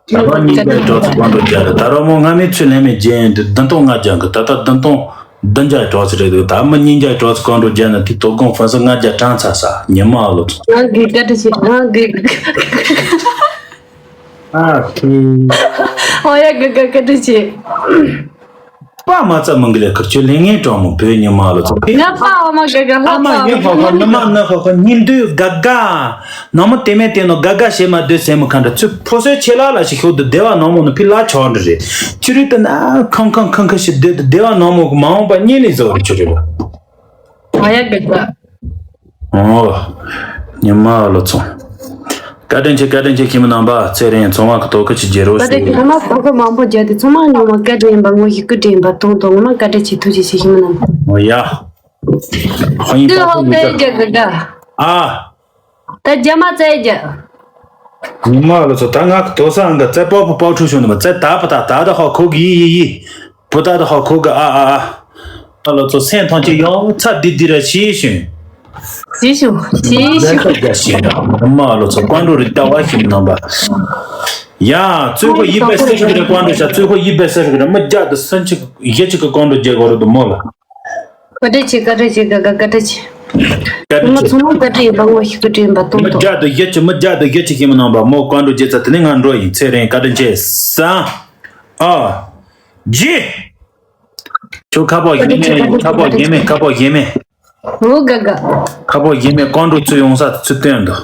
ད་རུང་ཉིས་བརྒྱ་གྲངས་ཚོ་ཀོང་ཀྲོ་བརྒྱབ་རེད། ད་རུང་མོ་སྔ་མའི་ཚུལ་ལེན་མེད་བརྗེ་ཡིན་དུས་བདུན་སྟོང་ལྔ་བརྒྱ་གི་ད་ལྟ་བདུན་སྟོང་བདུན་བརྒྱ་གྲངས་ཚོ་རེད་འདུག་ད་མི་ཉིས་བརྒྱ་གྲངས་ཚོ་ཀོང་ཀྲོ་བརྒྱབ་ན་དེ་དོ་དགོང་ཕུན་སུམ་ལྔ་བརྒྱ་གྲངས་ཚ་ས་ཉི་མ་ཨ་ལོ་ཚོ། ང་གི་སྐད་ཆ་ཞིག་ང་གི་ཨ་ཁི། ཨོ་ཡ་གི་གི་སྐད་ཆ་ཞིག་པ་མ་ཚ་མང་གི་ལས་ཁུར་ཆོས་ལས་ངན་གྲོགས་མོ་བོད་ཉི་མ་ལོ་ཚོ། ང་པ་ཨ་མ་གི་གི་ལྷ་ཨ་མ་ཡིན་ཧོ་ཧོ་ནུ་མ་ནུ་ཧོ་ཧོ་ཉིན་དུས་དགའ་དགའ། ནང་མོ་དེ་མེད་དེ་ནོ་དགའ་དགའ་བྱེད་མ་སྡོད་སེམས་མི་ཁ་འདྲ་ཚུལ་ཕོ་སོའི་ཆེ་ལ་ལ་ཞིག་ཤོག་ཏུ་སྡེ་བ་ནང་མོ་ནུ་ཕི་ལ་ཆོག་འདྲ་རེད། ཕྱི་རུས་དུ་ན་ཁང་ཁང་ཁང་ཁང་ཞིག་སྡོད་དུ་སྡེ་བ་ནང་མོ་གི་མ་འོངས་པ་གཉིད་ལས་བཟོ་རུ་ཆུ་རེད་བ། ཨ་ཡ་གི་གི་ཨོ། ཉི་མ་ལོ་ཚོང་། བཀའ་དྲིན་ཆེ་བཀའ་དྲིན་ཆེ་ཁྱིམ་རྣམ་པ་ཚེ་རིང་ཚང་མ་གི་དོ་ཁུ་ཆི་རྒྱལ་རོགས་བཀའ་དྲིན་ཞུ། ཆེ་ངོ་མ་དོ་ཁུ་མང་པོ་རྒྱབ་དེ་ཚང་མ་ངོ་མ་བཀའ་དྲིན་ཡིན་པ་ངོ་ཤེས་སྐུ་དྲིན་ཡིན་པ་གཏོང་དོ་ངོ་མ་བཀའ་དྲིན་ཆེ་ཐུགས་རྗེ་ཆེ་ཁྱིམ་རྣམ་པ། ཨོ་ཡ། ཧོ་ཡིན་དུ་པ་ཧོ་ཀུ་མི་ཀ་རྒྱ་གི་ག་ཨ། ད་རྒྱ་མ་བཙལ་རྒྱ། ཉི་མ་ལོ་ཚོ་ད་ང་གི་དོ་ས་ཨང་ག་བཙལ་པག་པོ་པག་ཁྲུ་ཤོང་ནི་མ་བཙལ་ད་པ་ད་ད་ད་ཧོ་ཁོ་གི་ཡི་ཡི་ཡི། པོ་ད་ད་ཧོ་ཁོ་གི་ཨ་ཨ་ཨ། ད་ལོ་ཚོ་སེམས་ཐང་ཆེ་ཡོ་ཚ་དི་དི་ར་ཤི་ཤུན། ཤི་ཤུན་ཤི་ཤུན། རྒྱ་ཤི་རྒྱ་ཤི་ཡ་མ་ལོ་ཚོ་ཀོང་ཀྲོ་རི་ལྟ་བ་ཤིམ་ནང་པ། ཡ་ཙུའི་ཁོ་ཡི་པེ་སེ་ཤི་གི་ར་ཀོང་ཀྲོ་ཤ་ཙུའི་ཁོ་ཡི་པེ་སེ་ཤི་གི་ར་མི་རྒྱ་དུ་སུན་ཆི་ཡེ་ཆི་གི་ཀོང་ཀྲོ་རྒྱལ་གོ་རུ་དུ་མོ་ལ། བཀའ་དྲིན་ཆེ་བཀའ་དྲིན་ཆེ་ག་ག་བཀའ་དྲིན་ཆེ། བཀའ་དྲིན་ང་ཆེ། ཚང་མ་བཀའ་དྲིན་ཡིན་པ་ངོ་ཤེས་སྐུ་དྲིན་ཡིན་པ་མི་གཏོང་དོ། རྒྱ་དུ་ཡེ་ཆི་མི་རྒྱ་དུ་ཡེ་ཆི་ཤིམ་ནང་པ་མོ་ཀོང་ཀྲོ་རྒྱལ་ཚ་དེ་ནི་ང་འགྲོ་ཡིན་ཚེ་རིང་བཀའ་དྲིན་ཆེ་ས། ཨ། ཇི། ཁྱོད་ཁ་པོ་ཡེ་མེ་ཁ་པོ་ཡེ་མེ་ཁ་པོ་ཡེ་མེ། འོ་དགའ་དགའ། ཁ་པོ་ཡེ་མེ་ཀོང་ཀྲོ་ཚུར་ཡོང་ས་ཚུར་སྟོན་འདུག་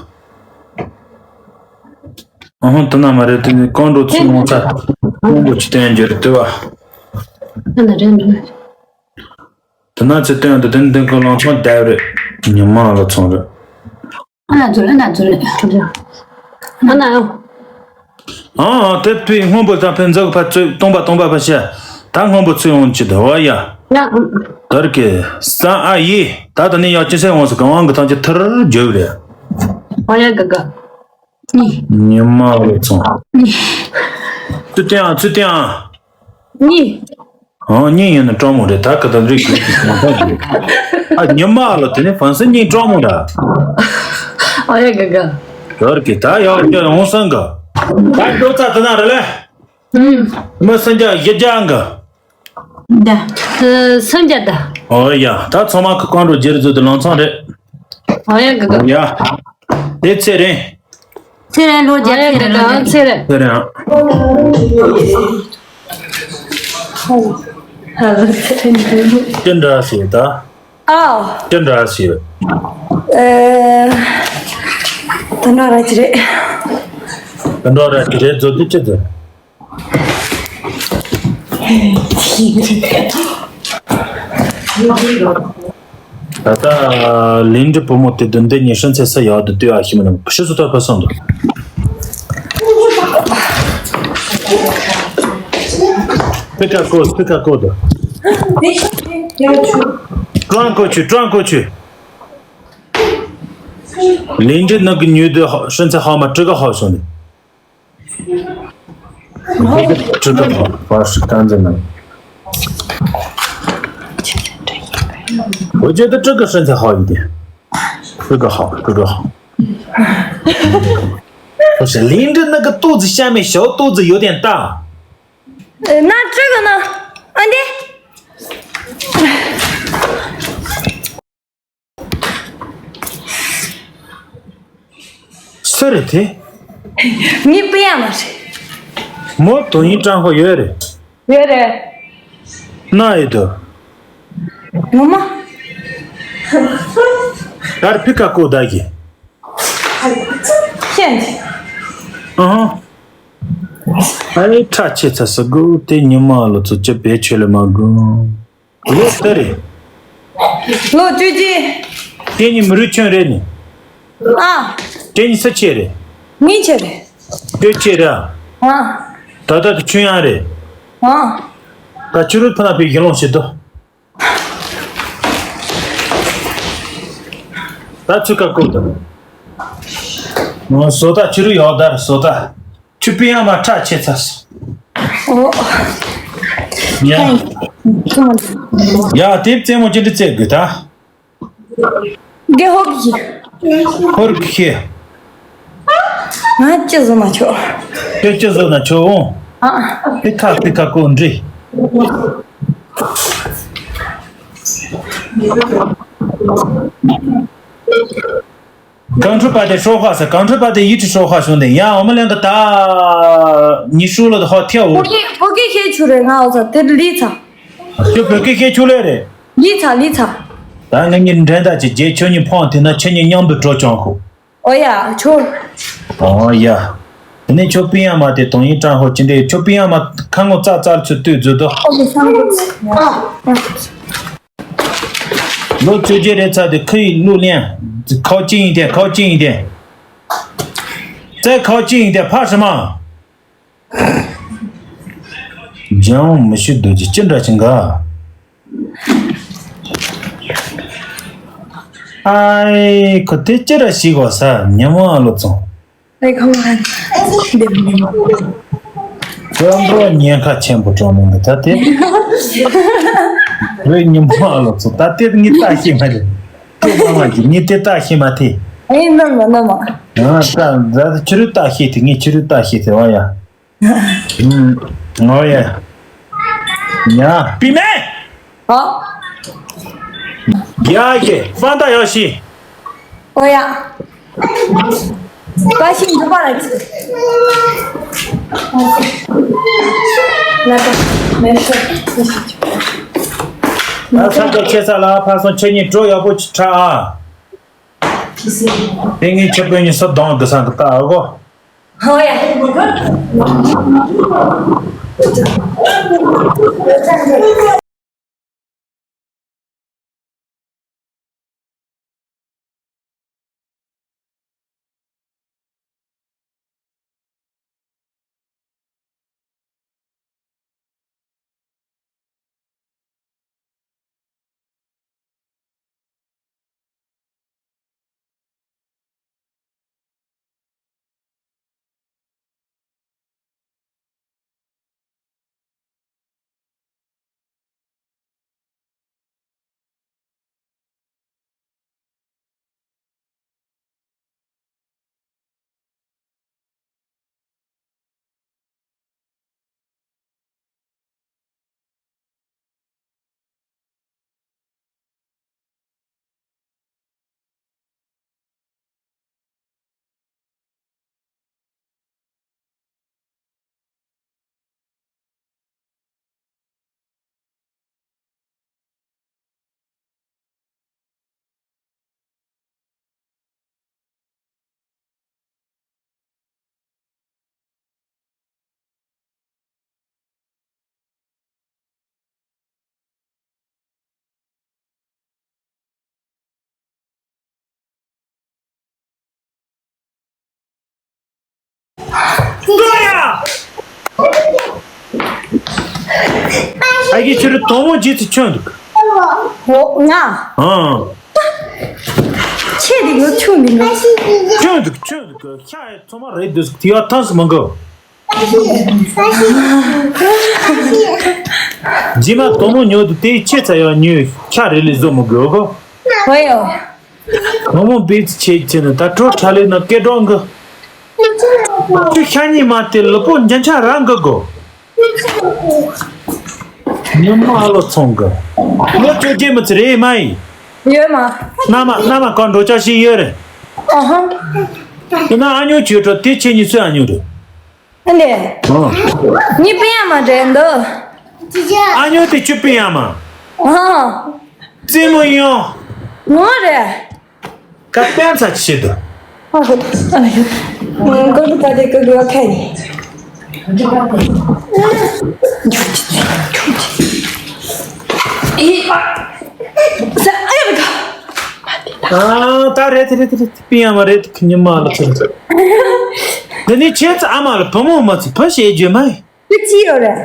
ཨ་ཧོ་དེ་ན་མ་རེད་དེ་ནི་ཀོང་ཀྲོ་ཚུར་ཡོང་ས་ཀོང་ཀྲོ་ཚུར་སྟོན་རྒྱུ་རེད་དེ་བ། ཨ་ན་རེད་འདུག་དེ་ན་ཚུར་སྟོན་འདུག་དེ་ནི་དེ་ཀོ་ལང་ཚོང་བསྡད་རེད། ཉི་མ་ལ་ཚོང་རེད། ཨ་ན་ཚོ་རེད་ཨ་ན་ཚོ་རེད། ཨ་ན་ཡང་། ཨ་ཨ་དེ་དུས་སྔོན་པོ་དང་ཕན་ཚུན་ཕར་ཚུར་སྟོང་པ་སྟོང་པ་ཕར་བཤད། ད་སྔོན་པོ་ཚུར་ཡོང་ཅི་འདུག་ཨོ་ཡ། ཡ། དར་གི་ས་ཨ་ཡི་ད་ད་ནི་ཡག་ཅི་སེ་འོང་སི་གང་དབང་གི་ཐང་ཅི་ཐར་རྒྱབ་རེད། ཨོ་ཡ་ག་ག་ཉི་མ་ལ་ཚོང་། ཚུར་སྟོན་ཨ་ཚུར་སྟོན་ཨ། གཉིས། ཨང་གཉིས་ཡིན་ན་སྤྲང་མོ་རེད་ད་ག་ད་རིགས་ཀྱི་ཨ་ཉི་མ་ལ་དེ་ནི་ཕན་སེ་གཉིས་སྤྲང་མོ་ར། ཨ་ཡ་ག་ག་ཡོར་གི་ད་ཡོར་གི་ཡོང་སང་ག་ད་འགྲོ་ཚ་དེ་ན་རེ་ལེ། ཨུམ། མི་སེང་རྒྱ་ཡི་རྒྱ་འག་ད། ཨ་སེང་རྒྱ་ད། ཨོ་ཡ་ད་ཚང་མ་གི་ཀོང་ཀྲོ་རྒྱལ་རྫོགས་དུ་ལང་ཚང་རེད། ཨོ་ཡ་ག་ག་ཡ། དེ་ཚེ་རིང་། ཚེ་རིང་ལོ་རྒྱ་ཚེ་རིང་ལོ་རྒྱ་ཚེ་རིང་། ཚེ་རིང་། ཅི་འདྲ་ཞིག་ད། ཨ། ཅི་འདྲ་ཞིག་ཨེ། ད་འདྲ་ར་ཅི་རེད། ད་འདྲ་ར་ཅི་རེད་བཟོ་དུས་ཅི་ཟེར། ད་ལྟ་ལིན་ཌི་བུ་མོ་དེ་དུ་འདི་ཉི་ཧྲན་ཚེ་ས་ཡག་ཏུ་ལྟོས་ཨ་ཤི་མི་ནམ་ཕྱི་སུ་ཐར་པ་སོང་དུ། སྤི་ཀ་ཀོ་སྤི་ཀ་ཀོ་དུ། ཀྲང་ཀོ་ཆུ་ཀྲང་ཀོ་ཆུ། ལིན་ཌི་ནག་གི་ཉུལ་དུ་ཧྲན་ཚེ་ཧ་མ་ཀྲི་ཀ་ཧ་སོང་ནི། 这个好，我是干着呢。我觉得这个身材好一点，这个好，这个好。不是，林着那个肚子下面小肚子有点大。呃，那这个呢？啊，对。 སུ་རེད་དེ། ངའི་པི་ཡ་མ་རེད། མོ་དོན་ཡིན་ཀྲང་ཧོ་ཡོད་རེད། ཡོད་རེད། ན་ཡོད་དོ། ངོ་མ། ད་རེ་ཕི་ཀ་ཀོ་ད་གི་ཤེས། ཨ་ཧ། ཨ་ནི་ཁྲ་ཆེ་ཚ་ས་གུ་དེ་ཉི་མ་ལོ་ཚོ་ཅི་བེད་ཆོད་ལེ་མ་གུ། ལོ་ལྟར་རེད། ལོ་བཅུ་གཅིག་ཁྱེད་གཉིས་མི་རུས་ཁྱོད་རེད་ནི། ཨ། ཁྱེད་གཉིས་སུ་ཆེ་རེད། ངའི་ཆེ་རེད། ཁྱོད་ཆེ་རེད། ཨ། ད་ལྟ་དུ་ཁྱོད་ཡང་རེད། ཨ། ད་ཁྱོད་རུ་ཕ་ན་པའི་ཡིན་ལོང་བྱེད་དོ། ད་ཚུ་ཀ་ཀོ་དང་། ང་བཟོ་ལྟ་ཁྱོད་རུ་ཡོག་དར་བཟོ་ལྟ། ཆུ་པི་ཡང་མ་ཁྲ་ཆེ་ཚ་སོ། ཨོ། ཡ། ཡ་དེབ་རྩེད་མོ་ཅི་འདྲ་རྩེད་དགོས་ད། དགེ་ཧོབ་ཀྱི། ཧོར་གི་ཤེས། ང་ཅི་བཟོ་མ་ཆོག་ཁྱོད་ཅི་བཟོ་ན་ཆོག་འོང་། ཨ། དེ་ཁ་དེ་ཁ་ཀོ་འདྲི། གངས་ཁྲོད་པ་དེ་ཧྲོ་ཧ་ཟེར། གངས་ཁྲོད་པ་དེ་ཡིད་ཀྱི་ཧྲོ་ཧ་བྱུང་སྟེ་ཡང་འོ་མ་ལེན་གི་ད། ཉི་ཤུ་ལོ་དེ་ཧོ་ཐེ་འོ། བོད་སྐད་བོད་སྐད་བཤད་ཆུ་རེད་ང་འོ་ཚ་དེ་ལི་ཚ། ཁྱོད་བོད་སྐད་བཤད་ཆུ་ལེ་རེད། ལི་ཚ་ལི་ཚ། ད་ང་གཉིས་འགྲན་ཟླ་ཅིག་རྗེས་ཁྱོད་གཉིས་ཕོངས་དེ་ན་ཁྱེད་གཉིས་མཉམ་དུ་འགྲོ་ཅང་ཁུ། ཨོ་ཡ་ཆོ། ཨོ་ཡ། དེ་ནས་ཁྱོད་པི་ཡ་མ་དེ་དོང་ཡིན་ཀྲང་ཧོ་ཅི་འདྲེ་ཁྱོད་པི་ཡ་མ་ཁ་ངོ་ཙག་ཙག་ཚུ་ལྟོས་མཛོད་དོ། ཨོ་ཡ་སང་ལོ་བཅོ་བརྒྱད་རེད་ཚ་དེ་ཁུ་ཡི་གླུ་ལེན། ཁའོ་ཅི་ཡིན་དེ་ཁའོ་ཅི་ཡིན་དེ། ཙེ་ཁའོ་ཅི་ཡིན་དེ་ཕ་ཧྲི་མ། ལྗང་མི་ཤི་རྡོ་རྗེ་ཅི་འདྲ་ཞིག་འགའ། ཨའི་ཁོ་དེ་ཅི་ར་ཞིག་གོ་ས་ཉི་མ་ཨ་ལོ་ཙོང་། ཨའི་ཁོ་མ་ཧན་འདེམ་འདེམ། ཁོ་འགྲོ་ཉེན་ཁ་ཆེན་པོ་གྲོང་མི་འདུག་ད་དེ། ཁོས་ཉི་མ་ཨ་ལོ་ཙོང་ད་དེ་ངས་ལྟ་ཤེས་མ་རེད། ཁོས་མ་མ་གི་ངས་དེ་ལྟ་ཤེས་མ་ཐེ། ཨའི་ནམ་མ་ནམ་མ། ཨ་ད་ད་ཁྱི་རུ་ལྟ་ཤེས་ཐེ་ངས་ཁྱི་རུ་ལྟ་ཤེས་ཐེ་བ་ཡ། ང་ཡ། ཉ། པི་མེ། ཨ། ཡ་ཡེ་ཧྥང་ཏ་ཡ་ཤི། ཨོ་ཡ། པ་ཤིང་འདུག་པ་ལ་ཅི། ལ་ཏ་མེ་ཤོ། ད་ས་ཀ་ཆེ་ས་ལ་ཕ་སོང་ཁྱེད་གཉིས་འགྲོ་ཡག་པོ་ཅིག་ཁྲ་ཨ། དེ་ངས་ཁྱེད་པོ་གཉིས་སུ་གདོང་གི་སང་གི་ལྟ་ཨ་གོ། ཨོ་ཡ། ཨ་ཀི་ཁྱོད་རང་དོག་མོ་བརྗེད་ཚེ་ཁྱོད་འདུག་ཨོ་ང་། ཨང་། ཆེ་འདི་ངོ་ཆུང་འདི་ངོ་། ཁྱོད་འདུག་ཁྱོད་འདུག་ཤ་ཡི་ཚོ་མ་རེད་འདུག་དེ་ཡ་ཐང་སུ་མང་གོ། རྗེས་མ་དོག་མོ་ཉོ་དུ་དེའི་ཆེ་ཚ་ཡ་ཉོས་ཤ་རེ་ལས་བཟོ་མི་དགོས་གོ། ཧོ་ཡོ། ང་མོ་བེད་ཆེ་ཆེ་ནི་ད་གྲོ་ཁྲ་ལེ་ན་སྐད་གྲོགས་འགི། ཁྱོད་ཤ་ཉི་མ་དེ་ལུ་པོ་འཇན་ཆ་རང་གི་གོ། ཉི་མ་ལོ་ཚོང་གི། ལོ་བཅོ་བརྒྱད་མི་ཚེ་རེད་མ་ཡིན། ཡོད་མ། མནའ་མ་མནའ་མ་གང་འགྲོ་ཆ་ཞིག་ཡོད་རེད། ཨ་ཧ། དེ་ན་ཨ་ཉོ་བྱོས་འགྲོ་དེ་ཁྱེད་གཉིས་ཚོའི་ཨ་ཉོ་རེད། ཨ་ནི། ཨ། ངའི་པི་ཡ་མ་འདྲེན་འདུག་ཨ་ཉོ་དེ་ཁྱོད་པི་ཡ་མ། ཨ། རྩེད་མོ་ཡོང་། ངོ་རེད། ཀ་པན་ཚ་ཆེ་དུ། ཨ་ཧོ། ཨ་ཧོ། ཀོ་ལི་པ་དེ་ཀོ་ལི་ཨ་ཁ་ནི། ཨི། ས་ཨ་ཡ་ཀ་ཨ་ད་རེད་རེད་རེད་པི་ཡ་མ་རེད་ཁི་ཉི་མ་ལ་ཚུར། འདི་ནི་ཁྱེད་ཚ་ཨ་མ་ལ་བུ་མོ་མ་ཚུ་བུ་ཞེས་བརྗོད་མ་ཡིན། བུ་གཅིག་ཡོད་རེད།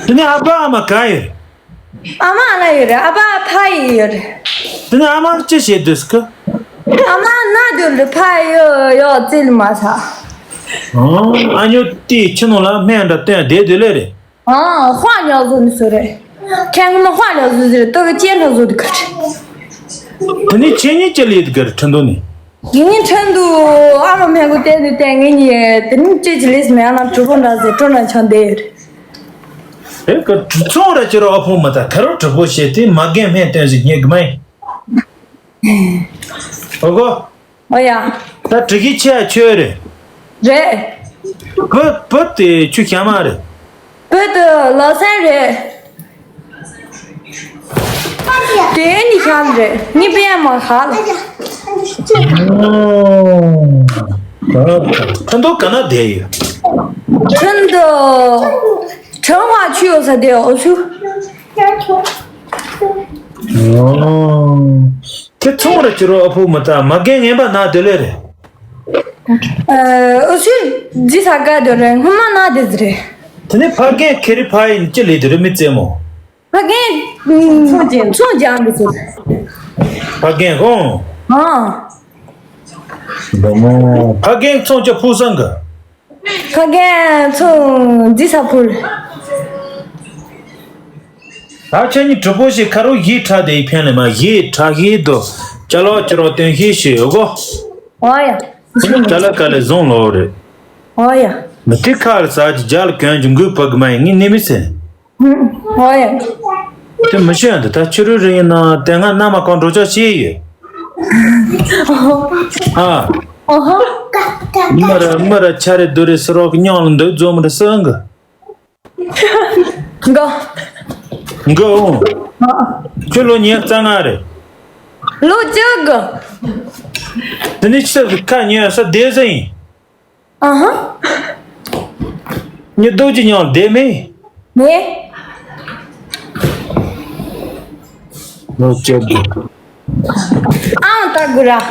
དེ་ནས་ཨ་ཕ་ཨ་མ་ག་ཡོད། ཨ་མ་ཨ་ལ་ཡོད་རེད། ཨ་ཕ་ཨ་ཕ་ཡི་ཡོད་རེད། དེ་ནས་ཨ་མ་ཅི་བྱེད་འདོད་སྐུ། ཨ་མ་ན་དུ་ལི་ཕ་ཡོད་ཡོད་བཙིལ་མ་ས། ཨ་ཉོ་དེ་ཁྱི་ནང་ལ་སྨན་འདྲ་བསྟན་བསྡད་དུས་ལེ་རེད། ཨ་ཧོ་ཉོ་བཟོ་ནི་སུ་རེད། ཁྱེད་ངོ་མ་ཧོ་ཉོ་བཟོ་ཟེར་ཏོ་གི་ཅན་ལྷ་བཟོ་དུ་ཁ་ཁྲི། དེ་ནས་ཁྱེད་གཉིས་ཅི་ལས་དགར་ཁྲིན་ཏུ་ནས། ངེད་གཉིས་ཁྲིན་ཏུ་ཨ་མ་མེད་གོ་བལྟས་ནས་བལྟས། ངེད་གཉིས་དེ་ནས་ཅི་ཅི་ལས་མེད་ན་གྲོགས་པོ་འདྲ་ཟེར་སྤྲོ་ན་ཆང་བསྡད་ཡོད་རེད། ཨེ་ཀ་གྲུ་ཚོང་ར་ཅི་རོ་ཨ་ཕོ་མ་ད་ཁ་རོ་གྲུ་པོ་བྱེད་དེ་མ་རྒན་སྨན་སྟོན་ཟིག་རྙེད་གི་མ་ཡིན། ཨོ་གོ། ཨོ་ཡ། ད་དྲི་གི་ཆེ་ཆོས་རེད། རེད། བུ་བུ་དེ་ཆུ་ཤ་མ་རེད། བུ་དེ་ལོ་སན་རེད། དེ་ནི་ཤ་རེད། ངའི་པའི་ཨ་མ་ཧ་ལ། ཁྲིན་ཏུ་ག་ན་བསྡད་ཡོད། ཁྲིན་ཏུ་ཁྲིན་ཧྭ་ཆུ་ཡོད་ས་དེ་འོ་ཆུ། ཨོ། དེ་ཚོང་ར་ཅི་རོ་ཨ་ཕོ་མ་ད་མ་རྒན་ངན་པ་ན་དེ་ལས་རེད། ཨ་ཨུ་ཚུགས་ཇི་ས་ག་དེ་རེད། སྔོན་མ་ན་དེ་ཟེར་རེད། དེ་ནས་ཕ་རྒན་ཁེ་རི་ཕ་ཡིན་ཅི་ལས་དེ་རེད་མི་རྩེ་མོ། ཕ་རྒན་ཚོང་རྒྱག་ཚོང་རྒྱག་འདི་ཚོ། ཕ་རྒན་གོང་། ཨ། འདི་མོ་ཕ་རྒན་ཚོང་ཅི་ཕུག་སང་གི། ཕ་རྒན་ཚོང་འདི་ས་ཕུར། ད་ཁྱེད་གཉིས་གྲུ་པོ་ཞིག་ཁ་རོ་ཡིད་ཁྲ་དེ་ཡི་ཕན་ལས་མ་ཡིད་ཁྲ་ཡིད་དོ། ཅ་ལོ་ཅི་རོ་སྟོན་ཤེས་ཤེས་ཡོད་གོ། ཨོ་ཡ། ཅ་ལ་ཀ་ལས་བཟུང་ལོ་རེད། ཨོ་ཡ། མི་ཏི་ཁ་ལ་ཟ་གི་རྒྱ་ལ་གོན་གི་འགུལ་བ་གི་མ་ཡིན་ངས་ནི་མི་ཟེར། ཨོ་ཡ། དེ་མི་ཤེས་འདི་ད་ཕྱི་རོལ་རི་ཡིན་ན་དེ་སྔ་མནའ་མ་གང་འགྲོ་ཆ་ཤེས་ཡོད། ཨ། ཨོ་ཧོ། མི་ར་མི་ར་ཆ་རེ་རྡོ་རེ་སི་རོག་གི་མཉམ་ལ་འདུག་འཛོམས་རེ་སི་ཨང་གི། འགོ། འགོ་འོང་། ཨ། ཁྱོད་ལོ་ཉེར་རྩ་ལྔ་རེད། ལོ་བཅུ་གི། དེ་ནས་ཁྱི་ཁ་ཉོས་ས་བསྡད་ས་ཡིན། ཨ་ཧ། ཉི་རྡོ་ཅི་ཉོ་བསྡད་མེད། མེད། ལོ་བཅུ་གི། ཨང་ལྟ་དགོས་ར།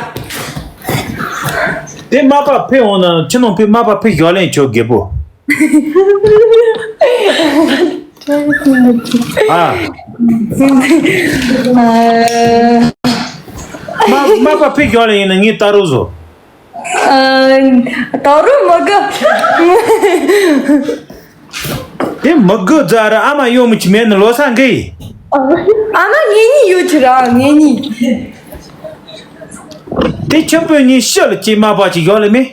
དེ་མ་པ་ཕེ་འོང་ན་ཁྱི་ནང་ཕེ་མ་པ་ཕེ་ཞོ་ལེན་ཆོག་རྒད་པོ། ཨ། མ་མ་པ་ཕེ་ཞོ་ལེན་ཡིན་ན་ངས་ལྟ་རོགས་བཟོ། ཨ། ལྟ་རོགས་མི་དགོས། དེ་མི་དགོས་རྫ་ར་ཨ་མ་ཡོང་མི་ཆི་མེད་ནི་ལོ་ས་འགའི། ཨ་མ་ངེད་གཉིས་ཡོད་ཆི་ར་ངེད་གཉིས། དེ་ཁྱི་པོ་གཉིས་ཤི་ལ་ཅི་མ་པ་ཅི་ཡོད་ལ་མེད།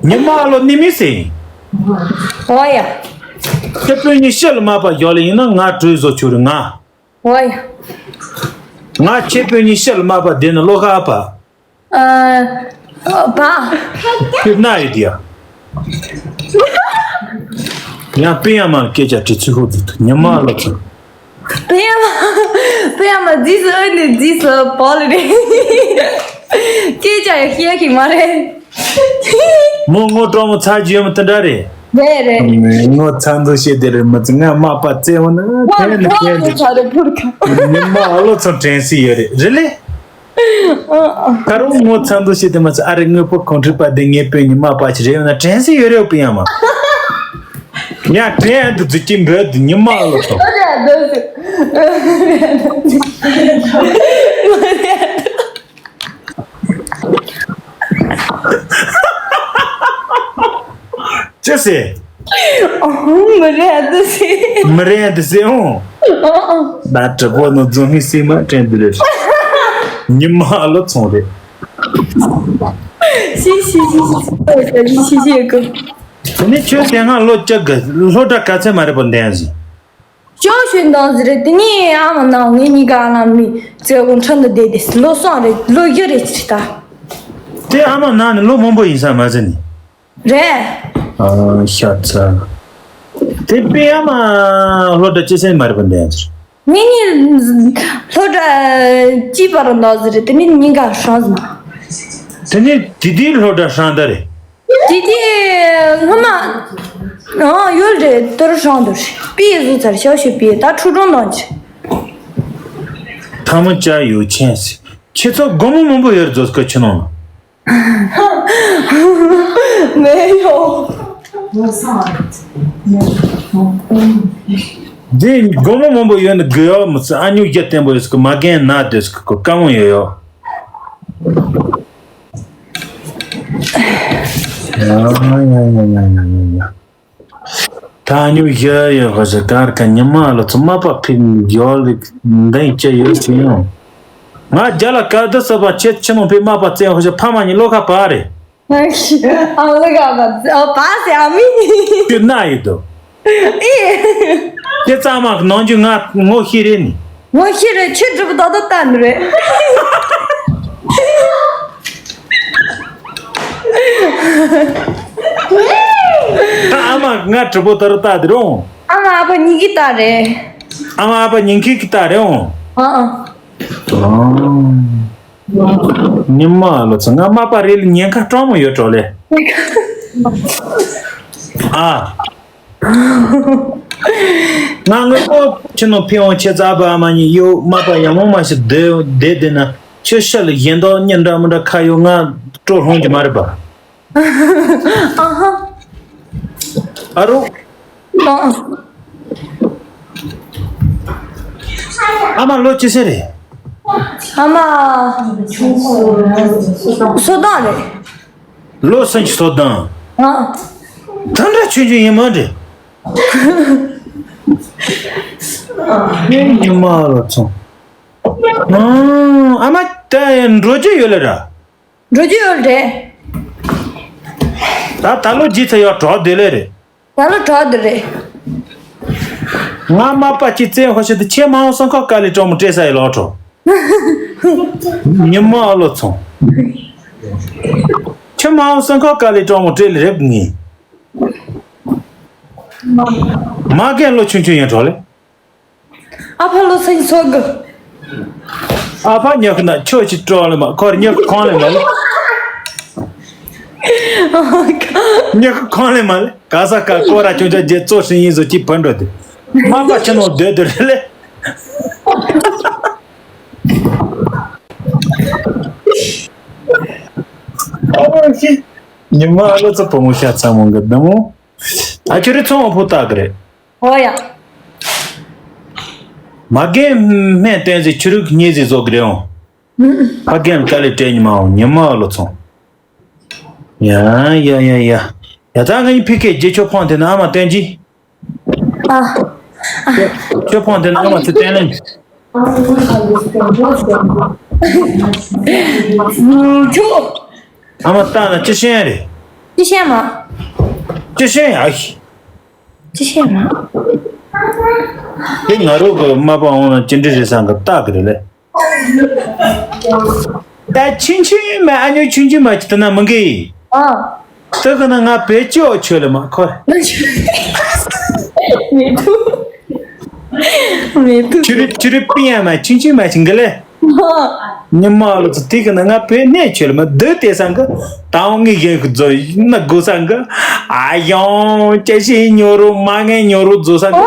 ཉི་མ་ལོ་ནི་མི་སེ། ཨོ་ཡ། ཁྱི་པོ་གཉིས་ཤི་ལ་མ་པ་ཡོད་ལ་ཡིན་ན་ང་གྲོས་བཟོ་ཆོག་རེད་ང་། ཨོ་ཡ། ང་ཁྱི་པོ་གཉིས་ཤི་ལ་མ་པ་བསྡད་ན་ལོ་ཁ་པ། ཨ། པ། ཁྱོད་ན་ཡོད་ཡ། ཡང་པེ་ཡ་མ་སྐད་ཆ་དྲི་ཚིག་ཧོ་དུ་ཉི་མ་ལ་ཚོ། པེ་ཡ་མ། པེ་ཡ་མ་རྫིས་སུ་ཨ་ནི་རྫིས་སུ་བོ་ལ་རེད། སྐད་ཆ་ཡ་བཤད་གི་མ་རེད། མོ་ངོ་སྤྲང་མོ་ཚ་རྒྱུ་ཡོད་མ་དེ་འདྲ་རེད། རེད་རེད། ངོ་ཚ་མདོག་བཤད་དེ་རེད་མ་ཚི་ང་མ་པ་བཙལ་བ་ན་ཕན་ནི་ཕན་དེ། ཉི་མ་ཨ་ལོ་ཚོ་དྲན་སྲིད་ཡོད་རེད་རེད་ལེ། ད་རུང་ངོ་ཚ་མདོག་བཤད་དེ་མ་ཚད་ཨ་རི་དངོས་པོ་གོང་ཁྲིད་པ་དེ་ངའི་སྤུན་ཉི་མ་པ་ཅི་རེད་ཡོད་ན་དྲན་སྲིད་ཡོད་རེད་པི་ཡ་མ། ཡ་དྲན་ཡ་འདི་འཛུལ་གྱིན་འབོད་དེ་ཉི་མ་ལོ་ཐོག་ཅི་ཟེར། ཨོ་མི་རེད་འདི་ཟེར། མི་རེད་འདི་ཟེར་འོང་། ཨོ་ཨོ། ད་གྲི་པོ་ནོ་རྫོང་མི་སེ་མ་དྲན་འདི་རེད། ཉི་མ་ཨ་ལོ་ཚོང་རེད། ཤི་ཤི་ཤི་ཤི་ཤི་ཤི་ཡོད་གི། དེ་ནས་ཁྱོད་དེ་སྔ་ལོ་བཅུ་གི་སློབ་གྲྭ་ག་ཚད་མ་རེད་པ་འདན་ཟིན། ཅོ་ཞུ་འདང་ཟེར་རེད། དེ་ནས་ཨ་མ་ནང་ངེད་གཉིས་ཀ་ཨ་ལ་མི་བཙལ་དགོང་ཁྲིན་ཏུ་བསྡད་དེ་ལོ་གསུམ་རེད་ལོ་བཞི་རེད་ཅི་ད། དེ་ཨ་མ་ནང་ནས་ལོ་མང་པོ་ཡིན་ས་མ་ཟིན་ནི། རེད། ཨ་ཤ་ཚ། དེ་པེ་ཨ་མ་སློབ་གྲྭ་སྤྱི་སེམས་མ་རེད་པ་འདན་ཟེར། ངེད་གཉིས་སློབ་གྲྭ་གཅིག་པ་རུ་འདང་ཟེར་རེད། དེ་ནས་གཉིས་ཀ་ཧྲང་ཟིན་ན། དེ་ནས་དེ་དུས་སློབ་གྲྭ་ཧྲང་ད་རེད། དེ་དུས་སྔོན་མ། ཨང་ཡོད་རེད་དོར་ཧྲང་དུ་རེད་པི་ཡེ་བཟོ་ཚར་ཤ་ཤོད་པི་ཡེ་ད་ཁྲུ་ཀྲུང་དང་ཆེ། ཐང་མོ་ཅ་ཡོད་ཆེན་སི། ཁྱེད་ཚོ་སྒོར་མོ་མང་པོ་ཡོད་རེད་བཟོ་སྐད་ཆུ་ནང་ལ། མེད་ཡོ། འདི་སྒོར་མོ་མང་པོ་ཡོད་ནི་དགོས་ཡོད་མི་ཚེ་ཨ་ཉུ་རྒྱ་བརྟན་པོ་ཡོད་སྐུ་མ་རྒན་ན་དེ་སྐུ་དཀའ་མོ་ཡོད་ཡོ། ད་ཉུ་ཡ་ཡ་ཧ་ཟེར་གར་ཀ་ཉི་མ་ལ་ཚོ་མ་པ་ཕིན་ཡོ་ལི་འདན་ཅེ་ཡོད་སི་ཡོང་། ང་རྒྱ་ལ་དཀའ་སྡུག་བསུ་བ་ཁྱེད་ཆེ་ནོ་ཕི་མ་པ་བཙན་ཧོ་ཤ་ཕ་མ་གཉིས་བློ་ཁ་བ་རེད། ཨ་ལ་ག་བ་ཨ་བ་སེ་ཨ་མི། ཁྱོད་ན་ཡིན་དོ། ཨེ། དེ་ཚང་མ་ནང་རྒྱུ་ང་ངོ་ཤེས་རེད་ནི། ངོ་ཤེས་རེད། ཁྱོད་གྲུབ་ཏོ་ཏོ་ལྟ་ནི་རེད། ཨ་མ་ང་གྲུབ་པོ་ལྟར་ལྟ་དེ་རུང་། ཨ་མ་ཨ་ཕ་གཉིས་ཀྱི་ལྟ་རེད། ཨ་མ་ཨ་ཕ་གཉིས་ཀྱི་ལྟ་རེད་འོང་། ཨ་ཨ། ཉི་མ་ལོ་ཚོ་ང་མ་པ་རེད་ལ་ཉེན་ཁ་སྤྲང་མོ་ཡོད་འགྲོ་ལེ། ཨ། ང་ངོ་ཁོ་ཁྱི་ནོ་ཕི་འོང་ཆེ་ཙ་བ་མ་ཉི་ཡོ་མ་པ་ཡང་མོ་མ་ཞིག་བསྡད་བསྡད་བསྡད་ན་ཁྱོད་ཤ་ལ་གཞན་དག་གཉེན་འདྲ་མི་འདྲ་ཁ་ཡོད་ང་སྤྲོ་ལྷུང་གི་མ་རེད་པ། ཨ་ཧ། ཨ་རོ། ཨ་མ་ལོ་ཅི་ཟེར་རེད། ཨ་མ། སོ་ཏང་རེད། ལོ་སུམ་ཅུ་སོ་ཏང་། ཨ། ད་འདྲ་ཆུང་ཆུང་ཡིན་མ་རེད། ཉི་མ་ལོ་ཚོ། ཨ་མ་ད་འགྲོ་རྒྱུ་ཡོད་ལ་ར། འགྲོ་རྒྱུ་ཡོད་རེད། ད་ད་ལོ་རྗེས་ཚ་ཡོད་གྲོགས་དེ་ལས་རེད། ད་ལོ་གྲོགས་དེ་རེད། ང་མ་པ་ཅི་བཙན་ཧོ་ཤི་དུ་ཆེ་མ་འོང་སང་ཁ་དཀའ་ལས་གྲོགས་མོ་སྤྲད་ས་ཡི་ལོག་གྲོགས། ཉི་མ་ཨ་ལོ་ཚོང་། ཆེ་མ་འོང་སང་ཁ་དཀའ་ལས་གྲོགས་མོ་སྤྲད་ལས་རེབ་ངེས། མ་རྒན་ལོ་ཆུང་ཆུང་ཡིན་གྲོགས་ལས། ཨ་ཕ་ལོ་སེང་སོག་གི། ཨ་ཕ་ཉག་ན་ཁྱོད་ཀྱི་སྤྲོ་ལེ་མ་ཁོར་ཉག་གང་ལེ་མ་ལེ། ཉག་གང་ལེ་མ་ལེ་ག་ས་ག་ཀོ་ར་ཅུང་ཅག་རྗེ་ཙོ་ཧྲིན་ཡིན་བཟོ་ཅི་ཕན་འགྲོ་དེ། མ་པ་ཆེ་ནོ་སྡོད་དེ་རེ་ལེ། ཉི་མ་ཨ་ལོ་ཚོ་བུ་མོ་ཤ་ཚ་མོ་གི་ནི་མོ། ཨ་ཁྱོད་རི་ཚོང་བ་ཕོ་ལྟ་གི་རེད། ཨོ་ཡ། མ་རྒན་སྨན་བསྟེན་ཟིག་ཆུ་རུག་ཉེ་ཟིག་བཟོ་གི་རེད་འོང་། ཕ་རྒན་དཀའ་ལས་སྤྲད་ཉི་མ་འོང་ཉི་མ་ལོ་ཚོང་། ཡ་ཡ་ཡ་ཡ། ཡ་ད་ང་ཡི་ཕི་ཁེ་རྗེ་ཆོ་ཕོང་དེ་ན་ཨ་མ་བསྟན་གྱི། ཨ། ཆོ་ཕོང་དེ་ན་ཨ་མ་ཚེ་བསྟན་ལེན། ཆོ། ཨ་མ་ལྟ་ན་ཅི་ཤེས་རེད། ཅི་ཤེས་མ། ཅི་ཤེས་ཨ་ཤི། ཅི་ཤེས་མ། དེ་ང་རོ་གི་མ་པ་འོང་ན་ཅི་འདྲི་རེད་སང་གི་ལྟ་གི་རེད་ལེ། ད་ཆུང་ཆུང་མ་ཨ་ཉོ་ཆུང་ཆུང་མ་ཅི་ལྟ་ན་མི་འགི། ཨ། ད་གི་ན་ང་བེད་ཅོ་ཆོ་ལེ་མ་ཁོ། མི་ཐུབ། མི་ཐུབ། ཆུ་རི་ཆུ་རི་པི་ཡ་མ་ཆུང་ཆུང་མ་ཅི་འགི་ལེ། ཉི་མ་ལོ་ཚོ་དེ་གི་ན་ང་བོད་གནས་ཆོད་ལ་མ་སྡོད་དེ་སང་གི་ད་འོང་ངི་གཞན་གི་རྫོ་ན་དགོ་སང་གི་ཨ་ཡོང་ཅེ་ཤི་ཉོ་རུ་མ་ངན་ཉོ་རུ་རྫོ་སང་གི་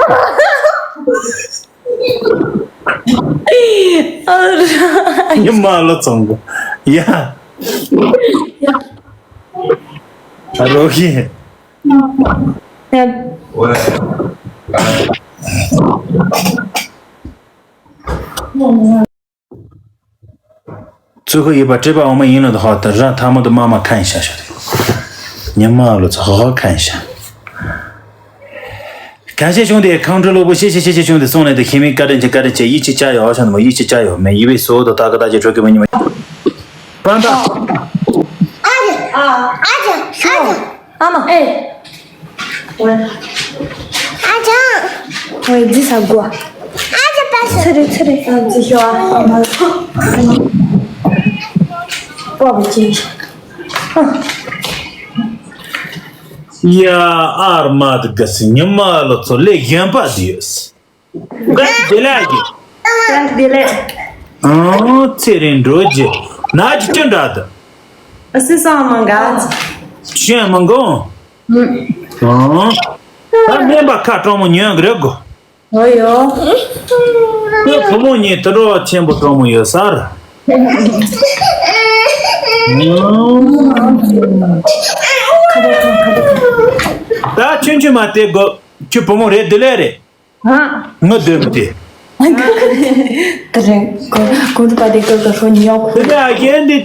ཉི་མ་ལོ་ཚོང་གི་ཡ་རོ་ཧི། ཚུལ་ཁོ་ཡིས་པ་སྤྲད་པ་འོ་མ་ཡིན་ལ་དུ་ཧོ་ད་ར་ཐ་མ་དུ་མ་མ་ཁན་ཤ་ཤ་རེད། ཉི་མ་ལོ་ཚ་ཧོ་ཧོ་ཁན་ཤ། ག་ཤེད་ཆུང་དེ་ཁང་ཁྲོ་ལོ་པོ་ཤེ་ཤེ་ཤེ་ཤེ་ཆུང་དེ་སོང་ནས་དུ་ཤེ་མི་ཀ་དྲན་ཆེ་ཀ་དྲན་ཆེ་ཡིད་ཆེ་ཅ་ཡོ་ཧོ་ཤ་ནི་མོ་ཡིད་ཆེ་ཅ་ཡོ་མེ་ཡི་བའི་སོ་དུ་ད་ག་ད་ཅེ་ཁྲོ་གི་མ་ཉི་མ། པ་ད། ཨ་ཅག་ཨ་ཅག་ཨ་ཅག་ཨ་མ་ཨེ། ཨ་ཅག་ཝེ་ཛི་ས་གོ། ཨ་ཅག་པ་སི། ཚེ་རེ་ཚེ་རེ། ཨ་ཅག་ཤོ་ཨ་མ། པ་བུ་ཅི། ཡ་ཨར་མ་དི་ག་སི་ཉི་མ་ལོ་ཚོ་ལེ་གཞན་པ་དི་ཡོད། ག་དེ་ལ་གི། ག་དེ་ལ། ཨང་ཚེ་རིང་འགྲོ་རྒྱུ་ན་རྒྱུ་ཅི་འདྲ་དུ། ཨ་སི་སང་མང་ག་ཅན་མང་གོ། ཨང་། ད་སྨན་པ་ཁ་གྲོང་མོ་ཉོན་གི་རེད་གོ། ཨོ་ཡོ། ཁོས་བུ་མོ་གཉིས་དུད་འགྲོ་ཆེན་པོ་གྲོང་མོ་ཡོད་སར། ད་ཆུན་ཆུན་མ་དེ་གོ་ཁྱོད་བུ་མོ་རེད་དུ་ལས་རེད། ང་སྡོད་མི་དེ། དེ་རིང་ཁོ་ཁོང་ཚོ་པ་དེ་སྐབས་ཀྱི་ཧྲོ་ཉི་ཡོག་ཁུ། དེ་ནས་ཨ་རྒན་འདི།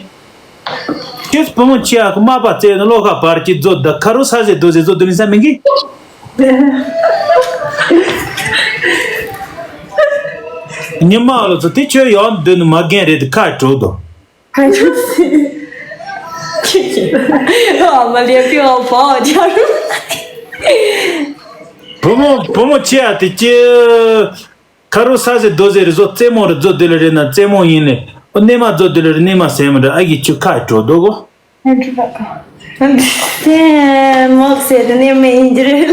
ཁྱེད་བུ་མོ་ཆེ་ཨ་ཁུ་མ་པ་བཙལ་ནས་བློ་ཁ་བར་གྱི་མཛོ་ད་ཁ་རུ་ས་ཟེ་རྡོ་ཟེ་མཛོ་དུ་ནི་ས་མི་གི། ཉི་མ་ལོ་ཚོ་དེ་ཁྱོད་ཡོང་འདོད་ནི་མ་རྒན་རེད། དེ་ཁ་དྲོ་དོ། ཨ་མ་ལེ་པི་ཨོ་པོ་ཇ་རུ། བུ་མོ་བུ་མོ་ཆེ་ཨ་དེ་ཅི། ཁ་རུ་ས་ཟེར་རྡོ་ཟེར་རེ་བཟོ་རྩེད་མོ་རེ་བཟོ་དེ་ལ་རེ་ན་རྩེད་མོ་ཡིན་ལེ། ཨོ་གནས་མ་བཟོ་དེ་ལ་རེ་གནས་མ་ཟེར་མི་འདྲ། ཨ་ཡི་ཁྱོད་ཁ་དྲོ་དོ་གོ། དེ་མོག་ཟེར་དེ་ནས་མི་ཡིན་གྱི་རེད་ལ།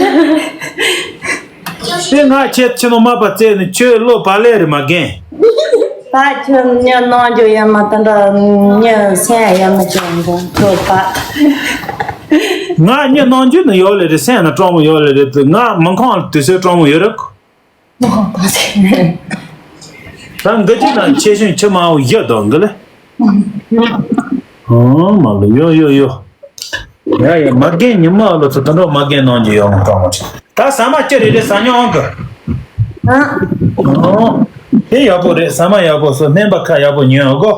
དེ་ང་ཁྱེད་ཁྱེད་ནོ་མ་པ་བཙལ་ནས་ཁྱོད་བློ་བག་ལེ་རེད་མ་རྒན། ད་ཁྱོད་མྱི་གནང་རྒྱུ་ཡ་མ་ད་འདྲ་མྱི་སེམས་ཡ་མ་ཅན་འདྲ་ཁྱོད་པ། ང་མྱི་གནང་རྒྱུ་ནི་ཡོད་ལེ་རེད། སེམས་ན་སྤྲང་མོ་ཡོད་ལེ་རེད། ང་མི་ཁོང་དུས་ཚོད་སྤྲང་མོ་ཡོད་རེད། ད་འགི་ཅི་ན་ཆེ་ཤོས་ཆེ་མང་བོ་བཞི་དང་འགི་ལེ། ཨོ་མ་ལོ་ཡོ་ཡོ་ཡོ། ཡ་ཡ་མ་རྒན་ཉི་མ་ལོ་ཚོ་དུད་འགྲོ་མ་རྒན་གནང་རྒྱུ་ཡོད་མ་གཏོང་བ་ཅིག་ད་ཟ་མ་ཅི་རེ་རེ་ཟ་ཉོ་འོང་གི། ཨ། ཨོ། དེ་ཡག་པོ་རེད། ཟ་མ་ཡག་པོ་སོ་སྨན་པ་ཁ་ཡག་པོ་ཉོས་འོང་གོ།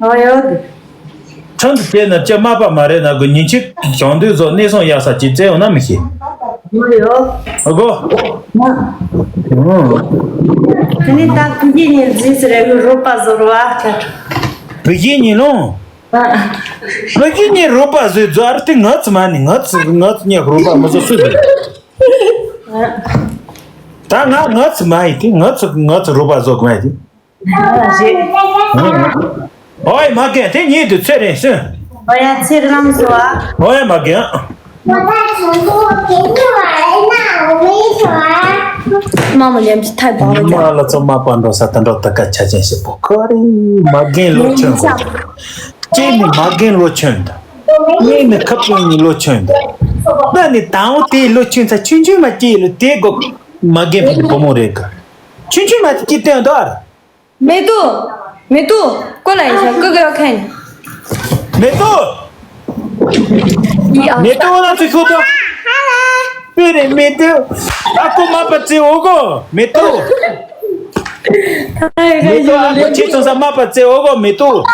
ཨོ་ཡོད། ཁྲིན་དུ་བལྟས་ན་ཅི་མ་པ་མ་རེད་ན་གི་ཉིན་གཅིག་གྱང་དུས་ཚོ་གནས་སོང་ཡ་ས་ཅི་བཙལ་ཡོང་ན་མི་ཤེས། ཨོ་ཡོད། ཨོ་གོ། ཨོ། དེ་ནས་ད་ཕ་གི་ཉིན་རྫིས་རེ་གི་རོ་པ་བཟོ་ར་བ་ཁ། ཕ་གི་ཉིན་ལོང་། ཕ་གི་ཉིན་རོ་པ་བཟོས་བཟོ་ཨར་དེ་ང་ཚོ་མ་ནི་ང་ཚོ་ང་ཚོ་ཉག་རོ་པ་མི་བཟོ་སུ་བཟོ། ད་ང་ང་ཚོ་མ་ཡིན་དེ་ང་ཚོ་ང་ཚོ་རོ་པ་བཟོ་གི་མ་ཡིན་དེ། རེད། ཨོའི་མ་རྒན་དེ་ཉིད་དུ་ཚེ་རིང་སུ། ཨོ་ཡ་ཚེ་རིང་སོ་ཨ། ཨོའི་མ་རྒན། མ་མ་ཉམས་ཀྱི་ཐད་པ་ཉི་མ་ལ་ཚོ་མ་པ་འགྲོ་ས་ད་འགྲོ་ད་ཀ་ཆ་ཅན་ཞིག་པོ་ཁོ་རེ་མ་རྒན་ལོ་ཆུང་གོ། ཅེ་ནི་མ་རྒན་ལོ་ཆུང་ད། ངས་ནི་ཁབ་ཀྱི་ལོ་ཆུང་ད། ང་ནི་དང་བོ་དེ་ལོ་ཆུང་ཚ་ཆུང་ཆུང་མ་ཅི་ལོ་དེ་གོ་མ་རྒན་བུ་མོ་རེད་ག་ཆུང་ཆུང་མ་ཅི་སྟོན་དོ་ཨ། མེ་ཏོག་མེ་ཏོག་ཀོ་ལ་ཡིན་ཤག་ཀོ་ཀོ་ཁན། མེ་ཏོག་ཡི་ཨ། མེ་ཏོག་ལ་ཚིག་ཁུ་ཏོ། པེ་རེ་མེ་ཏོག་ཨ་ཀོ་མ་པ་ཙེ་འོ་གོ་མེ་ཏོག་མེ་ཏོག་ཨ་ཀོ་ཆེ་ཚོ་ས་མ་པ་ཙེ་འོ་གོ་མེ་ཏོག་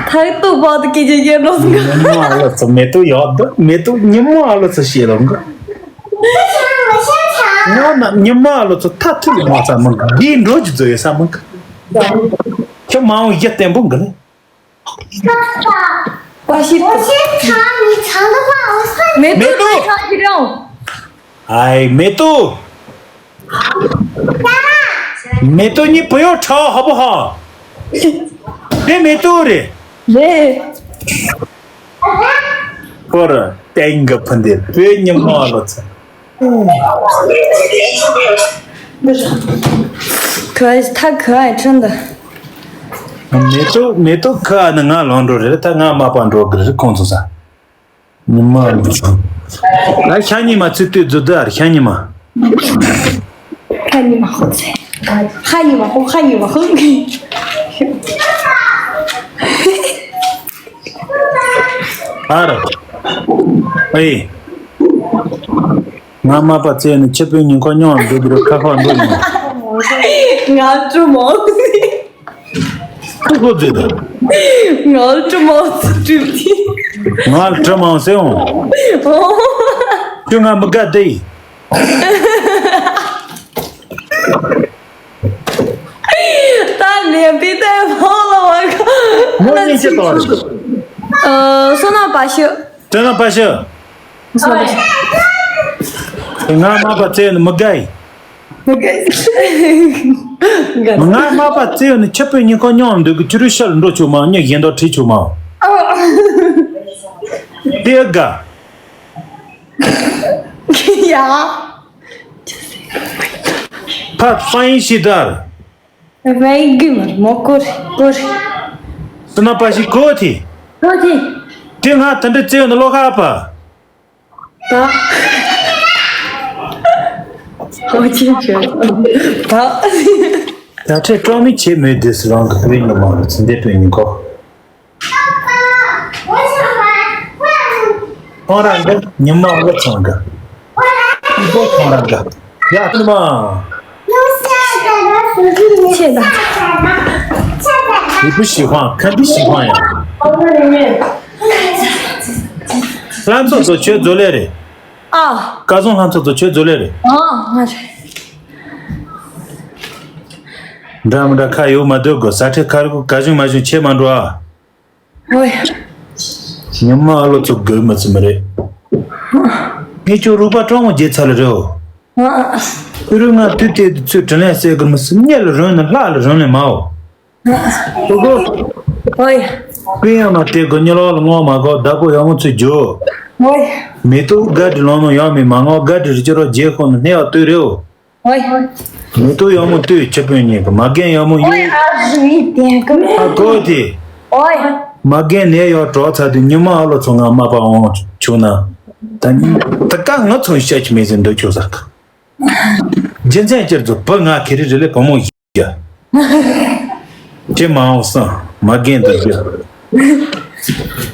ཐག་ཏུ་བ་དུ་ཀི་ཅི་ཡེ་ལོ་སུ་ག་ཉི་མ་ཨ་ལོ་ཚོ་མེ་ཏོག་ཡོད་དོ་མེ་ཏོག་ཉི་མ་ཨ་ལོ་ཚོ་ཤེས་ལོ་གོ་ང་ན་ཉི་མ་ལོ་ཚོ་ཐ་ཐུ་ལ་མ་ཚ་མང་གི་འདིའི་འགྲོ་གི་ཛོ་ཡོད་ས་མང་གི་ཁྱོད་མ་འོང་ཡ་བརྟན་པོ་འགི་ལེ། 我是我是草，你藏的话，我算你 མེ་ཏོག 藏起来。 ཨའི་མེ་ཏོག་མེ་ཏོག་你不要吵好不好 དེ་མེ་ཏོག་རེད། རེད། ཁོ་ར་ཏེང་གི་ཕུན་དེ་བོད་ཉི་མ་ལོ་ཚ། ཁ་ཐག་ཁ་ཁྲིན་ད། མེ་ཏོག་མེ་ཏོག་ཁ་ནི་ང་ལོང་འགྲོ་རེད། ད་ང་མ་པ་འགྲོ་གི་རེད། ཁོང་ཚོ་ས། ཉི་མ་ལོ་ཚ། ལ་ཤ་ཉི་མ་ཚུད་དུས་རྫུ་ད་ཤ་ཉི་མ། ཧ་ཉི་མ་ཧོ་ཚེ། ཧ་ཉི་མ་ཧོ་ཧ་ཉི་མ་ཧོ། ཨ་ར། ཨེ། ང་མ་པ་ཚེ་ནི་ཆེ་པོའི་ཉིན་ཁོ་ཉོ་འདུག་རུ་ཁ་ཁོ་འདུག་ནི། ང་ཀྲུ་མོ། ཁོ་ཁོ་ཚེ་དང་། ང་ཀྲུ་མོ་ཚུ་ཀྲུ་ཏི། ང་ཀྲུ་མོ་ཟེར་འོང་། ཁྱོད་ང་མི་དགའ་དེ། ད་ནས་པི་ཏའི་ཕོ་ལ་བ་ག་མོ་གཉིས་ཀྱི་དོ་རེད། ཨ་སོ་ན་པ་ཤི། སོ་ན་པ་ཤི། སོ་ན་པ་ཤི། ང་མ་པ་ཚེ་ནི་མི་དགའ་ཡིན། མི་དགའ་ཡིན། ང་མ་པ་ཚེ་ནི་ཆུ་པའི་ཉིན་ཁོ་ཉོང་འདུག་གི་ཆུ་རུ་ཤར་འགྲོ་ཆུ་མ་ཉི་གཞན་དོ་ཁྲིད་ཆུ་མ། དེ་དགའ། ཡ། ཕ་ཕ་ཡིན་ཤི་དར། ཕ་ཡིན་གི་མར་མོ་ཀོར་ཀོར། སི་ན་པ་ཤི་ཀོ་ཐི། ཀོ་ཐི། དེ་ང་ད་འདྲི་ཙེ་ཡོད་ན་ལོ་ཁ་པ། ད། ཀོ་ཆི་ཆི། ད། ད་ཁྲེ་ཀྲོང་མི་ཆེ་མོས་དུས་སུ་རང་གི་བུ་ཡིན་མ་རུ་ཚིན་དེ་བུ་ཡིན་གོ། ཁོང་རང་གི་ཉི་མ་འོ་ཚང་གི་ཁོང་རང་གི་ཡ་ཏི་མ། ཆེ་ད། ཡི་བུ་ཞི་ཧང་ཁ་འདི་ཞི་ཧང་ཡང་། ལྷན་ཚོགས་ཚོ་ཁྱོད་རྫོ་ལེ་རེད། ཨ། བཀའ་བཟང་ལྷན་ཚོགས་ཚོ་ཁྱོད་རྫོ་ལེ་རེད། ཨ་ང་རེད། འདྲ་མི་འདྲ་ཁ་ཡོད་མ་སྡོད་དགོས། ཟ་ཁྲེལ་ཁ་རུ་ག་བྱུང་མ་བྱུང་བྱེད་མ་འགྲོ་ཨ། ཨོའི། ཉི་མ་ཨ་ལོ་ཚོ་དགོས་མི་ཚུ་མི་རེད། ངས་ཁྱོད་རུས་པ་སྐྲག་མོ་བརྗེད་ཚར་ལ་རེད་ཨོ། ཨ། ཨུ་རུ་ང་དུས་དེ་དུས་ཚོད་དྲིན་ལན་གསལ་གི་མི་སྲིད། གཉེར་ལ་རོན་ན་ལྷག་ལ་རོན་ལེ་མའོ། ཨོ་གོ། ཨོའི། ཀུན་ཡང་མ་དེ་གི་གཉེར་ལོག་ལ་ངོ་མ་གོ། བདག་པོ་ཡག་མོ་ཚུ་འཇོ། ཨོའི། མེ་ཏོག་དགའ་དྲི་ལོང་ནོ་ཡང་མི་མ་ངོ། དགའ་དྲི་རི་ཅི་རོ་རྗེ་ཁོ་ནི་སྣེ་བ་ལྟོས་རེའོ། ཨོའི། མེ་ཏོག་ཡག་མོ་ལྟོས་ཆུ་དཔོན་ཉིད་གི་མ་རྒན་ཡག་མོ་ཡོད། ཨོའི། ཨ་ཟུ་ཡི་དེ་གི་མེ། ཨ་གོ་དེ། ཨོའི། མ་རྒན་ནས་ཡོ་གྲོགས་ཚ་དུས་ཉི་མ་ཨ་ལོ་ཚོ་ང་མ་པ་འོང་བྱུང་ན། ད་ད་ཀ་ང་ཚོ་ཤ་ཆི་མེད་ཟེར་འདོད་ཆོག་ས་གི། རྒྱུ་མཚན་ཅིར་ཚོ་བུ་ང་ཁེ་རི་རི་ལེ་བུ་མོ་ཡི། ཡ། ཅེ་མ་འོང་སང་མ་རྒན་འདུག་ཡ།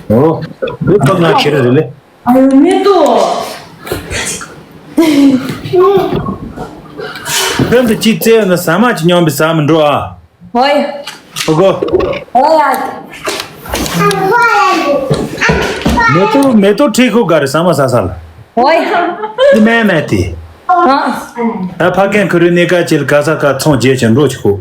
ཨོ། བུ་ཕ་ང་ཁྱེར་རེ་ལེ། ཨ་ཡོ་མེ་ཏོག་ཕན་དུ་ཅི་བཙལ་ན་ཟ་མ་ཅི་སྙོམས་པའི་ཟ་མི་འགྲོ་ཨ། ཧོ་ཡ། ཧོ་གོ། ཧོ་ཡ། མེ་ཏོག་མེ་ཏོག་ཁྲིད་ཁུག་ག་རེ་ཟ་མ་ཟ་ས་ལ། ཧོ་ཡ། དེ་མེད་མེད་དེ། ཨ། ད་ཕ་རྒན་ཁུ་རུ་ནི་ཀ་ཅིལ་ག་ས་ཀ་ཚོང་རྗེས་ཀྱི་འགྲོ་ཆི་ཁུག་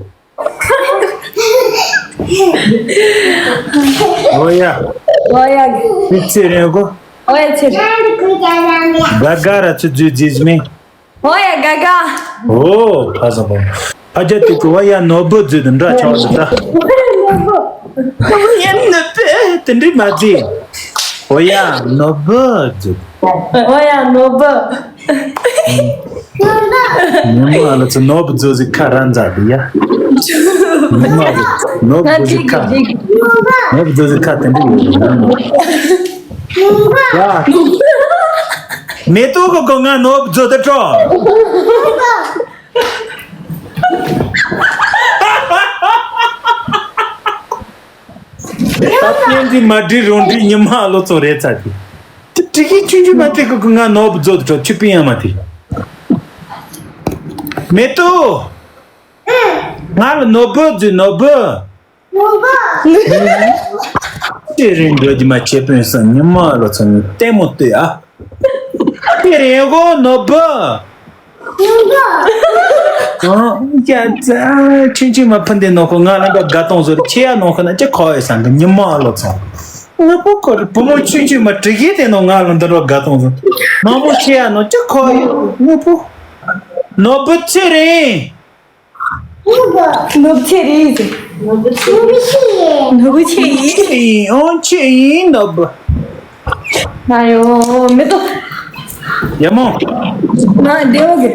ཨོ་ཡ། ཨོ་ཡ། མི་ཚེ་རིང་གོ། ཨོ་ཡ་ཚེ། ག་ག་ར་ཚུ་རྫུས་རྫིས་མིན། ཨོ་ཡ་ག་ག་ཨོ་ཕ་ས་པོ། ཕ་རྒྱ་ཏི་ཀུ་ཨོ་ཡ་ནོར་བུ་རྫུས་དུ་འདྲ་ཆོག་ལ་ད། ཨོ་ཡ་ནོར་བུ་དེ་འདྲི་མ་རྫི། ཨོ་ཡ་ནོར་བུ་རྫུས། ཨོ་ཡ་ནོར་བུ། ཉི་མ་ལ་ཚོ་ནོར་བུ་རྫོ་ཟི་ཁ་ར་འཛག་དེ་ཡ། ཉི་མ་ལ་ནོར་བུ་རྫོ་ཟི་ཁ། ནོར་བུ་རྫོ་ཟི་ཁ་དེ་འདྲ་ཡོད། ཡ། མེ་ཏོག་གི་སྒོ་ང་ནོར་བུ་རྫོ་དེ་སྤྲོ། ད་བསྟན་འཛིན་མ་བསྒྲིགས་རུང་འགྲིག་ཉི་མ་ལོ་ཚོ་རེད་ཚ་གི། དེ་དྲི་གི་ཆུང་ཆུང་མ་དེ་གི་གི་ང་ནོར་བུ་རྫོ་དེ་གྲོ་ཆུ་པི་ཡང་མ་དེ། མེ་ཏོག་ང་ལ་ནོར་བུ་རྫུས་ནོར་བུ། ནོར་བུ། དེ་རིང་འགྲོ་རྒྱུ་མ་ཆེ་པོན་སང་ཉི་མ་ལོ་ཚོ་ནི་ལྟད་མོ་ལྟོས་ཨ། དེ་རིང་གོ་ནོར་བུ། ཨང་། ཡ་ཙང་ཆུང་ཆུང་མ་ཕུ་འདི་ནོ་ཁོ་ང་ལ་འགྲོ་དགའ་གཏོང་བཟོ་རེ་ཆེ་ཡ་ནོ་ཁོ་ན་ཅི་ཁོ་ཡི་སང་གི་ཉི་མ་ལོ་ཚང་། ང་པོ་ཁོ་རེ་བུ་མོ་ཆུང་ཆུང་མ་དྲི་གི་དེ་ནོ་ང་ལ་འདི་འགྲོ་དགའ་གཏོང་བཟོ། མང་པོ་ཆེ་ཡ་ནོ་ཅི་ཁོ་ཡི་ང་པོ། ནོར་བུ་ཚེ་རིང་། ནོར་བུ་ཚེ་རིང་། ནོར་བུ་ཚེ་རིང་། ཨང་ཆེ་ཡིན་ནོར་བུ། ང་ཡོ་མེ་ཏོག་ཡ་མོ། ང་བདེ་བོ་གི།